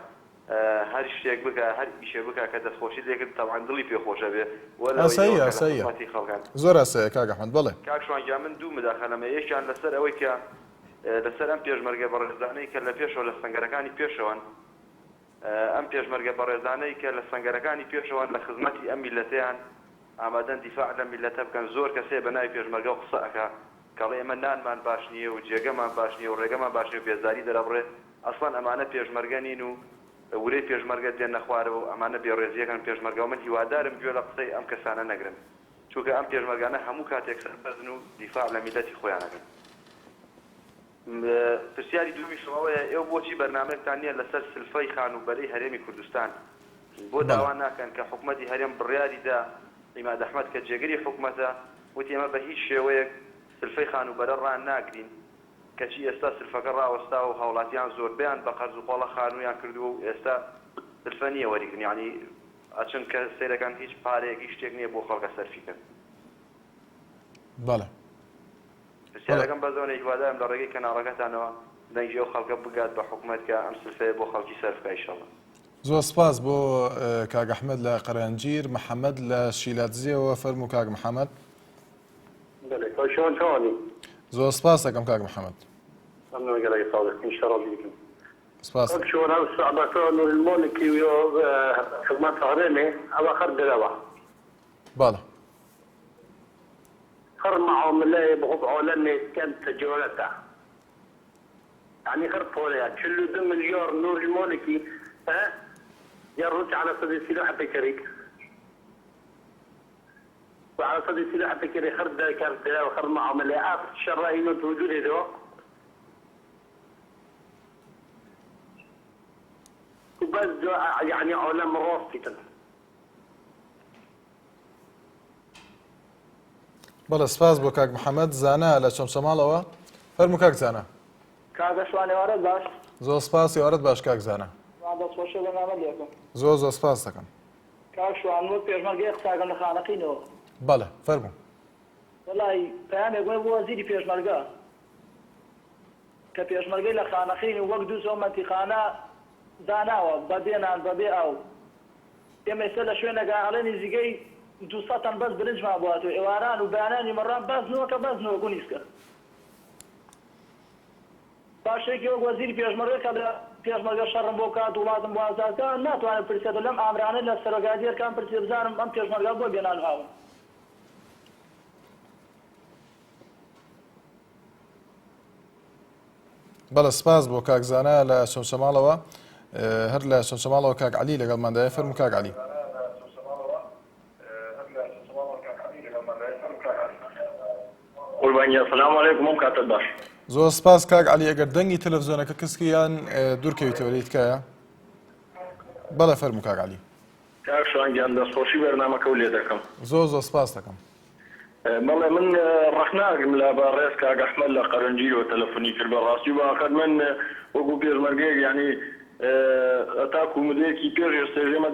هەر شتێک بکا هەر ئیشێ بکا کە دەست خۆشیت لێکرد تەبعەن دڵی پێ خۆش ئەبێ وە لەوەی ئاساییە ئێوە کە لە ئاساییە خزمەتی خەڵکان. زۆر ئاساییە کاک ئەحمەد بەڵێ. کاک شوان گیان من دوو مداخەلەم هەیە یەکیان لەسەر ئەوەی کە لەسەر ئەم پێشمەرگە بەڕێزانەی کە لە پێشەوە لە سەنگەرەکانی پێشەوەن ئەم پێشمەرگە بەڕێزانەی کە لە سەنگەرەکانی پێشەوەن لە خزمەتی ئەم میللەتەیان ئامادەن دیفاع لەم میللەتە بکەن زۆر کەس هەیە بە ناوی پێشمەرگەوە قسە ئەکا کەڵێ ئێمە نانمان باش نییە و جێگەمان باش نییە و ڕێگەمان باش نییە و بێزاری دەرەبڕێ ئەسڵەن ئەمانە پێشمەرگە نین و ورەی پێشمەرگە دێننە خوارەوە و ئەمانە بێڕێزیەکەن پێشمەرگەوە من هیوادارم گوێ لە قسەی ئەم کەسانە نەگرن چونکە ئەم پێشمەرگانە هەموو کاتێک سەربەرزن و دیفاع لە میللەتی خۆیان ئەکەن. پرسیاری دووەمیشم ئەوەیە ئێوە بۆچی بەرنامەیەکتان نییە لەسەر سلفەی خانووبەرەی هەرێمی کوردستان؟ بۆ داوا ناکەن کە حکومەتی هەرێم بڕیاری دا عیماد ئەحمەد کە جێگری حکومەتە وتی ئێمە بە هیچ شێوەیەک سلفەی خانووبەرە ڕاناگرین کەچی ئێستا سلفەکە ڕاوەستاوە و هاوڵاتیان زۆربەیان بە قەرز و قۆڵە خانوویان کردووە و ئێستا سلفە نییە وەریگرن یانی ئەچن کە سەیرەکەن هیچ پارەیەک هیچ شتێک نییە بۆ خەڵکە سەرفی کەن. بەڵێ. پرسیارەکەم بەس ئەوەنە هیوادارم لە ڕێگەی کەناڵەکەتانەوە دەنگی ئەو خەڵکە بگات بە حکومەت کە ئەم سلفەیە بۆ خەڵکی سەرف کا ئیشەڵا. زۆر سپاس بۆ کاک ئەحمەد لە قەرەنجیر، محەمەد لە شیلادزێوە فەرموو کاک محەمەد. بەلێ کاک شوان چاوانی؟ زۆر سپاس دەکەم کاک محەمەد. مەمنون گەلەک ساڵح ئینشەڵا بیرکم. سپاس. کاک شوان ئەو سوعبەتە نوری المالکی و حکومەت هەرێمێ ئەوە خەر درەوە. بەڵێ. خڕ معاملەێ بخۆ عالەمێ کەم تجارەتە یەعنی خڕ پارەیە 42 ملیار نوری مالکی ئە یە ڕوت علی سەدی سلاح پێکەریک و علی سەدی سلاح پێکەری خڕ دەکەر درا و خڕ معاملە ئەف شەڕە ئینۆ وجودێ دۆ و بەس دۆ یەعنی عالەم ڕاستیتن. بەڵێ سپاس بۆ کاک محەممەد زانا لە چەمچەماڵەوە فەرموو کاک زانا. کاکە شوان ئێوارەت باش. زۆر سپاس ئێوارەت باش کاک زانا. شوان دەستخۆشی بەرنامەت لێکەم. زۆر زۆر سپاس دەکەم. کاک شوان وەک پێشمەرگەیەک قساکەم لە خانەقینەوە. بەڵێ فەرموو. وەڵای پەیامێک وەی بۆ وەزیری پێشمەرگە کە پێشمەرگەی لە خانەقین و وەک دووسەو مەنتیقانە داناوە بە بێ نان بە بێ ئاو ئێمە ئێستا لە شوێنێکا ئەڵێ نزیکەی 200 تەن بەس برنجمان بۆ هاتووە ئێواران و بەیانانی مەڕان بەس نۆکە بەس نۆک و نیسکە. باشێکی وەک وەزیری پێشمەرگە کە لە پێشمەرگە شەڕم بۆ بکات وڵاتم بۆ ئازاد بکات ناتوانێت پرسێت لەم ئامرانە لە سەرۆکایەتی ئەرکان پرسێ بزانم ئەم پێشمەرگە بۆ بێ نان و ئاون. بەڵێ سپاس بۆ کاک زانا لە چەمچەماڵەوە. هەر لە چەمچەماڵەوە کاک عەلی لەگەڵماندایە، فەرموو کاک عەلی. قوربان گیان سلام علیکم ئەم کاتەت باش. زۆر سپاس کاک عەلی ئەگەر دەنگی تەلەفزیۆنەکە کز کەی یان دوور کەویتەوە لێی تکایە. بەڵێ فەرموو کاک عەلی. کاک شوان گیان دەستخۆشی بەرنامەکەو لێ دەکەم. زۆر زۆر سپاست دەکەم. بەڵێ من ڕەخنە ئەگرم لە بەڕێز کاک ئەحمەد لە قەرەنجیرەوە تەلەفونی کرد بە ڕاستی و بە هەقەت من وەکو پێشمەرگەیەک یانی هەتاکو مدەیەکی پێش ئێستێش ئێمە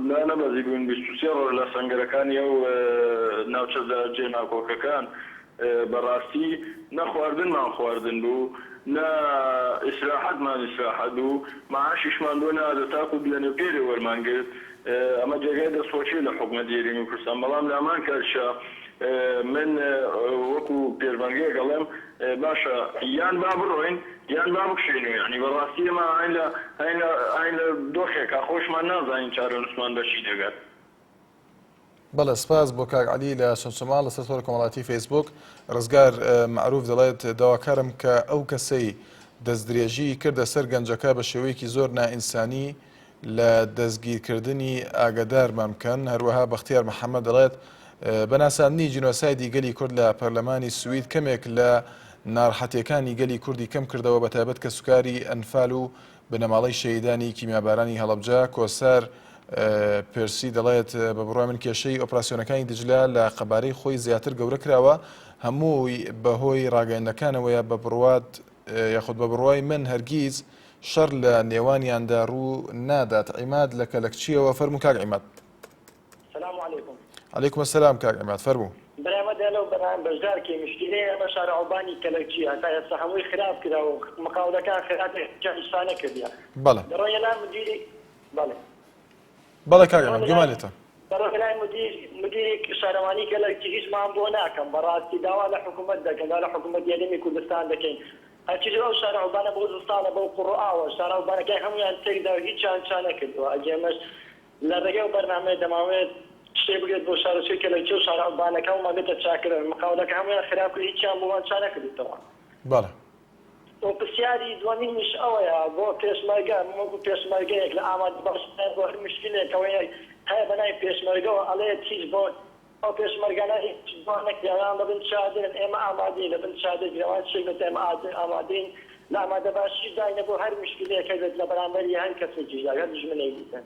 دانەبەزی بووین 23 ڕۆژ لە سەنگەرەکانی ئەو ناوچە جێ ناکۆکەکان بە ڕاستی نە خواردنمان خواردن بوو نە ئیسراحەتمان ئیسراحەت بوو مەعاشیشمان بۆ نەهات تاکو دوێنێ پێرێ وەرمان گرت ئەمە جێگای دەستخۆشیە لە حکومەتی هەرێمی کوردستان، بەڵام لە هەمان کاتیشا من وەکو پێشمەرگەیەک ئەڵێم باشە یان با بڕۆین یان با بکشێینەوە، یانی بەڕاستی ئێمە ئاین لە ئاین لە ئاین لە دۆخێکا خۆشمان نازانین چارەنووسمان بە چی دەگات. بەڵێ سپاس بۆ کاک عەلی لە چەمچەماڵ لەسەر تۆڕی کۆمەڵایەتی فەیسبووک ڕزگار مەعروف دەڵێت داواکارم کە ئەو کەسەی دەستدرێژی کردە سەر گەنجەکە بە شێوەیەکی زۆر نائینسانی لە دەستگیرکردنی ئاگەدارمان بکەن. هەروەها بەختیار محەمەد دەڵێت، بە ناساندنی جینۆسایدی گەلی کورد لە پەرلەمانی سوید کەمێک لە ناڕەحەتیەکانی گەلی کوردی کەم کردەوە بەتایبەت کەسوکاری ئەنفال و بنەماڵەی شەهیدانی کیمیابارانی هەڵەبجە. کۆسار پێرسی دەڵێت، بە بڕوای من کێشەی ئۆپراسیۆنەکانی دجلە لە قەبارەی خۆی زیاتر گەورە کراوە، هەمووی بەهۆی ڕاگەیاندنەکانەوەیە، بە بڕوات یاخود بە بڕوای من هەرگیز شەڕ لە نێوانیاندا ڕوو نادات. عیماد لە کەلەکچیەوە فەرموو کاک عیماد. سلام علیکم. علیکم السلام کاک عیماد فەرموو. برای مە لەو بەرنامە بەشدار کەی مشکیلەی ئێمە شارعوبانی کەلەکچیە هەتا ئێستا هەمووی خراپ کرا و مقاولەکان خراپ هیچیان ئیشتا نەکردیە بەڵێ. دەڕۆینە لای مدیری بەڵێ. بەڵێ کاک عیماد گوێمان لێتە. دەڕۆینە لای مدیر مدیری شارەوانی کەلەکچی هیچمان بۆ ناکەن بەڕاستی داوا لە حکومەت دەکەن داوا لە حکومەتی هەرێمی کوردستان دەکەین هەرچی ئەو شارعوبانە بۆ زستانە بەو قوڕ و ئاوە شارعوبانەکای هەموویان تێکدا و هیچیان چا نەکردووە ئەگە ئێمەش لە ڕێگەی ئەو بەرنامەیە دەمانەوێت شتێک بگرێت بۆ شارۆچکەی کەلەکچێ و شارعوبانەکە هەموومان بێتە چاکردن مقاولەکە هەموویان خراپ کرد هیچیان بۆمان چا نەکردووتەوە. بەڵێ. و پرسیاری دووەمینیش ئەوەیە بۆ پێشمەرگە من وەکو پێشمەرگەیەک لە ئامادەباشیدایم بۆ هەر مشکلێک ئەوەی هەیە بەناوی پێشمەرگەوە ئەڵێت هیچ بۆ ئەو پێشمەرگانە هیچ بۆ نەکراوە لە بن چادرن، ئێمە ئامادەین لە بن چادر بین، ئەوان چیەک بێت ئێمە ئامادەین، لە ئامادەباشیش داینە بۆ هەر موشکیلەیەک هەبێت لە بەرامبەری هەر کەسێکیشدا هەر دوژمنێک بیتن.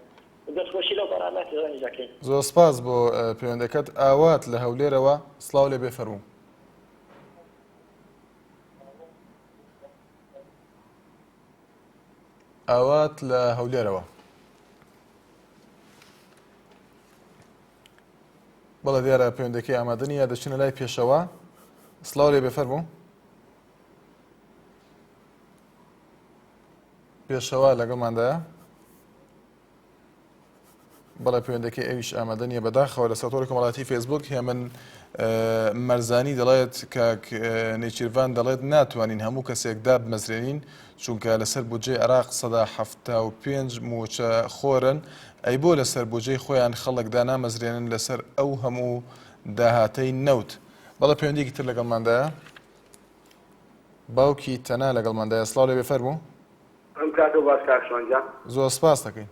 دەستخۆشی لەو بەرامە تێوەنیش دەکەین. زۆر سپاس بۆ پەیوەندەکەت. ئاوات لە هەولێرەوە سڵاو لێ بێ فەرموو. ئاوات لە هەولێرەوە. بەڵێ دیارە پەیوەندەکەی ئامادە نییە دەچینە لای پێشەوە سڵاو لێ بێ فەرموو پێشەوە لەگەڵماندایە بەڵێ پەیوەندەکەی ئەویش ئامادە نییە بەداخەوە لەسەر تۆڕی کۆمەڵاتی فەیسبوک هێمن مەرزانی دەڵێت کاک نێچیرڤان دەڵێت ناتوانین هەموو کەسێک دابمەزرێنین چونکە لەسەر بودجەی عێراق 75% مووچە خۆرن ئەی بۆ لەسەر بوجەی خۆیان خەڵک دانامەزرێنن لەسەر ئەو هەموو داهاتەی نەوت؟ بەڵێ پەیوەندیەکی تر لەگەڵماندایە باوکی تەنا لەگەڵماندایە سڵاو لێبێ فەرموو. ئەم کاتەو باش کاک شوان گیان. زۆر سپاس دەکەین.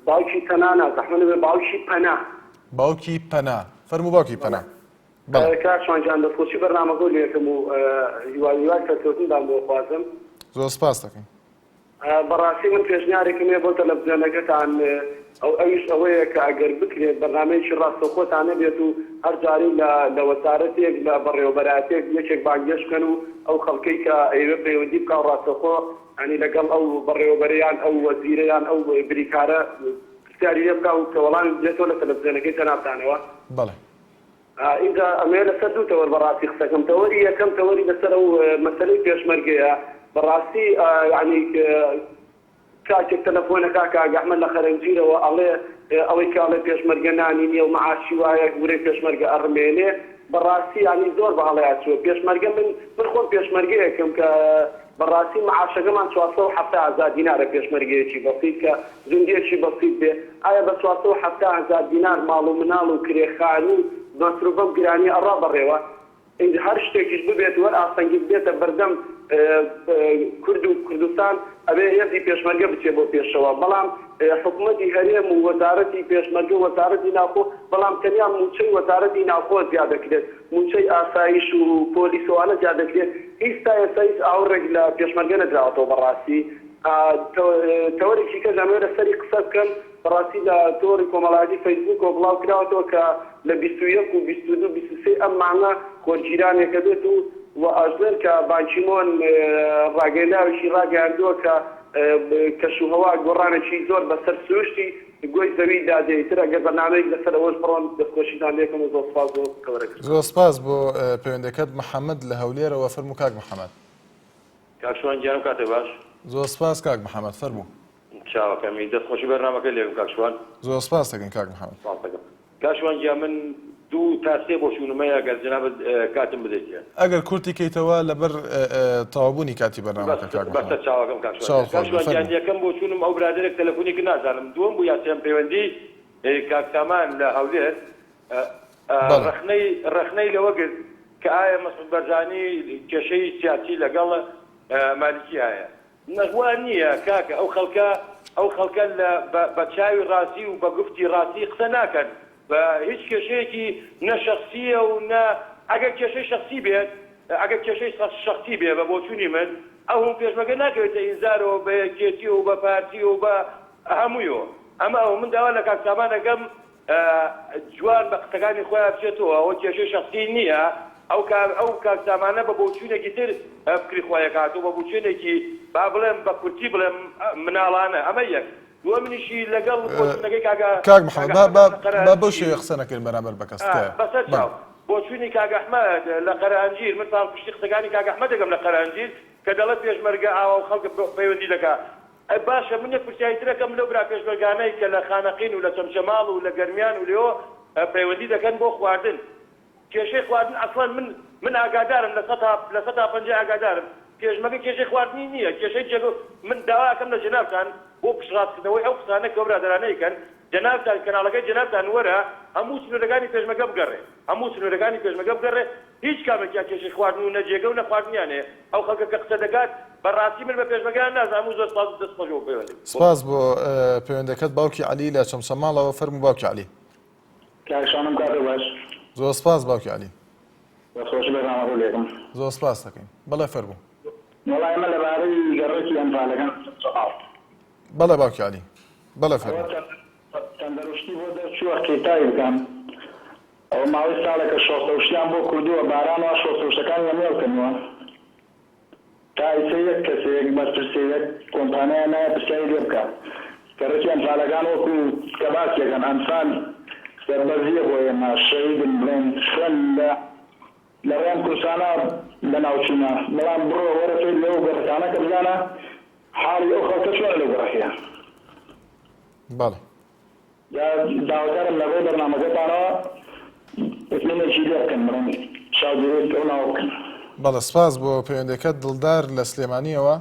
باوکی تەنا نا زەحمەت نەبێ باوکی پەنا. باوکی پەنا فەرموو باوکی پەنا. بەڵێ. کاک شوان گیان دەستخۆشی بەرنامەکەو لێکەم و هیوای سەرکەوتنتان بۆ خوازم. زۆر سپاس دەکەین. بەڕاستی من پێشنیارێکم هەیە بۆ تەلەفزیۆنەکەتان ئەو ئەویش ئەوەیە کە ئەگەر بکرێت بەرنامەیەکی ڕاستەوخۆتان هەبێت و هەر جارەی لە لە وەزارەتێک لە بەڕێوەبەرایەتێک یەکێک بانگهێشت بکەن و ئەو خەڵکەی کە ئەیەوێت پەیوەندی بکا و ڕاستەوخۆ یانی لەگەڵ ئەو بەڕێوەبەرە یان ئەو وەزیرە یان ئەو بریکارە پرسیاری لێ بکا و کە وەڵامی بدرێتەوە لە تەلەفزیۆنەکەی جەنابتانەوە. بەڵێ. ئینجا ئەمەوێ لەسەر دوو تەوەر بەڕاستی قسەکەم تەوەری یەکەم تەوەری لەسەر ئەو مەسەلەی پێشمەرگەیە بەڕاستی یانی کاکێک تەلەفۆنەکا کاک ئەحمەد لە خەرەنجیرەوە ئەڵێ ئەوەی کە ئەڵێ پێشمەرگە نانی نییە و مەعاشی وایە ورەی پێشمەرگە ئەڕمێنێ بەڕاستی یانی زۆر بە هەڵەیا چووە پێشمەرگە من من خۆم پێشمەرگەیەکم کە بەڕاستی معاشەکەمان 470 هەزار دینارە پێشمەرگەیەکی بەسیت کە گوندیەکی بەسیت بێ ئایا بە 470 هەزار دینار ماڵ و مناڵ و کرێ خانوو مەسروف بەم گرانیە ئەڕا بەڕێوە ئینجا هەر شتێکیش ببێت و هەر ئاستەنگیک بێتە بەردەم. کورد و کوردستان ئەبێ هێزی پێشمەرگە بچێ بۆ پێشەوە بەڵام حکومەتی هەرێم و وەزارەتی پێشمەرگە و وەزارەتی ناوخۆ بەڵام تەنیا مووچەی وەزارەتی ناوخۆ زیاد دەکرێت مووچەی ئاسایش و پۆلیس و ئەوانە زیاد دەکرێت هیچ تا ئێستا هیچ ئاوڕێک لە پێشمەرگە نەدراوەتەوە بەڕاستی تەوەرێکی کەش ئەمەوێ لەسەری قسە بکەم بەڕاستی لە تۆڕی کۆمەڵایەتی فەیسبووکەوە بڵاو کراوەتەوە کە لە 21 و 22 23 ئەم مانگە خۆرگیرانێکە بێت و و ئەژڵێن کە بانکیمۆن ڕاگەیەنراوێکی ڕاگەیاندووە کە کەشوهەوا گۆڕانێکی زۆر بەسەر سروشتی گۆی زەوی دا دێ ئیتر ئەگەر بەرنامەیەک لەسەر ئەوەش بڕۆن دەستخۆشیتان لێکەم و زۆر سوپاس بۆ تەوەرەکەشتان. زۆر سوپاس بۆ پەیوەندەکەت محەمەد لە هەولێرەوە فەرموو کاک محەمەد. کاک شوان گیانم کاتێ باش. زۆر سپاس کاک محەمەد فەرموو. چاوەکەمی دەست خۆشی بەرنامەکەی لێکم کاک شوان. زۆر سپاس دەکەین کاک محەمەد. سپاس دەکەم کاک شوان گیان من دوو تا سێ بۆچوونم هەیە گەر جەنابت کاتم بدەیتێ. ئەگەر کورتی کەیتەوە لەبەر تەواوبوونی کاتی بەرنامەکە کاک محەمەد. بەسەر چاوەکەم کاک شوان گیان. کاک شوان گیان یەکەم بۆچوونم ئەو برادەرێک تەلەفونی کرد نازانم دووەم بوو یا سێیەم پەیوەندی کاک سامان لە هەولێر ڕەخنەی ڕەخنەی لەوە گرت کە ئایا مەسعود بەرزانی کێشەی سیاسی لەگەڵ مالکی هەیە؟ نە وا نییە کاکە ئەو خەڵکە ئەو خەڵکە لە بە بە چاوی ڕاستی و بە گفتی ڕاستی قسە ناکەن بە هیچ کێشەیەکی نە شەخسییە و نە ئەگەر کێشەی شەخسی بێت ئەگەر کێشەی شەخسی بێ بە بۆچوونی من ئەو هەموو پێشمەرگە ناکەوێتە ئینزارەوە بە یەکێتی و بە پارتی و بە هەموویەوە ئەمە ئەوە من داوا لە کاک سامان ئەکەم جوان بە قسەکانی خۆیا بچێتەوە ئەوە کێشەی شەخسی نییە ئەو کاک ئەو کاک سامانە بە بۆچوونێکی تر فکری خۆی ئەکات و بە بوچوونێکی با بڵێم بە کورتی بڵێم مناڵانە ئەمە یەک دووەمنیشی لەگەڵ بۆچوونەکەی کاکە کاک محەمەد با با با بەو شێوەیە قسە نەکەین بەرامبەر بە کەس تکایە بەسەر چاو بۆچوونی کاک ئەحمەد لە قەرەئەنجیر من پاڵپشتی قسەکانی کاک ئەحمەد دەکەم لە قەرەئەنجیر کە دەڵێت پێشمەرگە ئاوا و خەڵک پەیوەندی دەکا ئەی باشە من یەک پرسیاری تر ئەکەم لەو برا پێشمەرگانەی کە لە خانەقین و لە چەمچەماڵ و لە گەرمیان و لێوە پەیوەندی دەکەن بۆ خواردن کێشەی خواردن ئەسڵەن من من ئاگادارم لە سەتا لە سەتا پەنجای ئاگادارم پێشمەرگە کێشەی خواردنی نییە کێشەی جێگە من داوا ئەکەم لە جەنابتان بۆ پشتڕاستکردنەوەی ئەو قسانە کە ئەو برادەرانە ئەیکەن جەنابتان کەناڵەکەی جەنابتان وەرە هەموو سنوورەکانی پێشمەرگە بگەڕێ هەموو سنوورەکانی پێشمەرگە بگەڕێ هیچ کامێکیان کێشەی خواردن و نە جێگە و نە خواردنیان هەیە ئەو خەڵکە کە قسە دەکات بە ڕاستی من بە پێشمەرگەیان نازانم و زۆر سپاس و دەست خۆش بۆ پەیوەندی. سپاس بۆ پەیوەندەکەت باوکی عەلی لە چەمچەماڵەوە فەرموو باوکی عەلی. کاک شانم کاتت باش. زۆر سپاس باوکی عەلی. دەست خۆشی بەرنامەکەو لێکم. زۆر سپاس دەکەین بەڵێ فەرموو. وەڵا ئێمە لەبارەی گەڕەکی ئەنفالەکان چەمچەماڵ. بەڵێ باوکی عەلی بەڵێ فەرموو. ئەوە تەندەروستی بۆ دەرچووە قیرتاوی بکەن ئەوە ماوەی ساڵێکە شۆستەوشتیان بۆ کوردووە باران وا شۆستەوشتەکانیان نێڵکەنووە تا ئیسە یەک کەسێ یەک بەرپرسێ یەک کۆمپانیا نایە پرسیاری لێ بکا گەڕەکی ئەنفالەکان وەکو کە باسی ئەکەن ئەنفال سەربەرزیە بۆ ئێمە شەهیدن بڵێن خوێن لە لە ڕێم کوردستانا لەناو چوونە بەڵام بڕۆ وەرە سەیری ئەو گەڕەکانە کە بزانە حاڵی ئەو خەڵکە چۆنە لەو گەڕەکەیە. بەڵێ. جا داواکارم لە ڕێی بەرنامەکەتانەوە ئیتمینێکی لێ بکەن بڵێن چاودێریەکی ئەو ناوە بکەن. بەڵێ سپاس بۆ پەیوەندەکەت دڵدار لە سلێمانیەوە.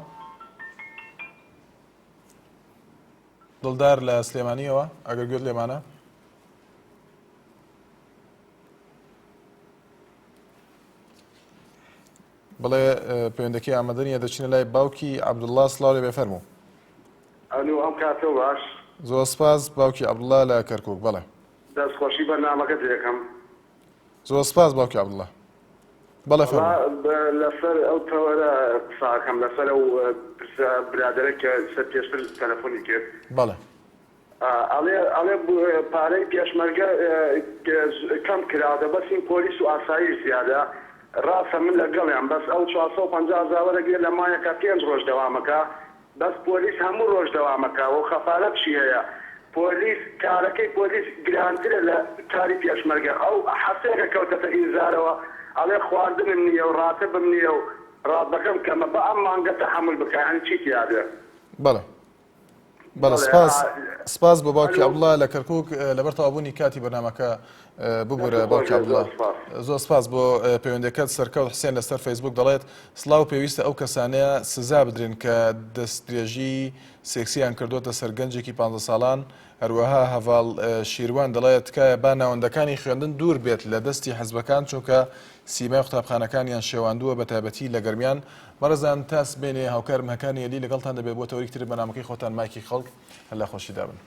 دڵدار لە سلێمانیەوە ئەگەر گوێت لێمانە. بڵێ پەیوەندەکەی ئامادە نیە دەچینە لای باوکی عەبدوڵڵا سڵاو لێ بێ فەرموو. ئەلو ئەم کاتەو باش. زۆر سپاس باوکی عەبدوڵڵا لە کەرکوک بەڵێ. دەست خۆشی بەرنامەکەت لێکەم. زۆر سپاس باوکی عەبدوڵڵا بەڵێ فەرموو. وەڵا لەسەر ئەو تەوەرە قسە ئەکەم لەسەر ئەو پرسە برادەرە کە پێشتر تەلەفۆنی کرد. بەڵێ. ئەڵێ ئەڵێ پارەی پێشمەرگە کەم کراوە بەس هین پۆلیس و ئاسایش زیادە ڕاستە من لەگەڵیان بەس ئەو 450 هەزار وەرەگرێ لە مانگێکا پێنج ڕۆژ دەوامەکا بەس پۆلیس هەموو ڕۆژ دەوامەکا و خەفارەتشی هەیە پۆلیس کارەکەی پۆلیس گرانترە لە کاری پێشمەرگە ئەو هەفتەیەکە کەوتەتە ئینزارەوە ئەڵێ خواردنم نییە و ڕاتبم نییە و ڕاتبەکەم کەمە با ئەم مانگە تەحەمول بکا یانی چی تیابێ. بەڵێ بەڵێ سپاس سپاس بۆ باوکی عەبدوڵا لە کەرکک لەبەر تەواوبوونی کاتی بەرنامەکە ببورە باوکی عەبدوڵا زۆر سپاس بۆ پەیوەندەکەت سەرکەوت حسێن لەسەر فەیسبوک دەڵێت سڵاو پێویستە ئەو کەسانەیە سزا بدرێن کە دەستدرێژی سێکسیان کردوتە سەر گەنجێکی 15 ساڵان. هەروەها هەڤاڵ شیروان دەڵێت تکایە با ناوەندەکانی خوێندن دوور بێت لە دەستی حزبەکان چونکە سیمای قوتابخانەکانیان شێواندووە بە تایبەتی لە گەرمیان. بەڕێزان تا سبەینێ هاوکارم هەکار نیەلی لەگەڵتان دەبێت بۆ تەوەریک تری بەرنامەکەی خۆتان مایکی خەڵک هەر لە خۆشیدا بن.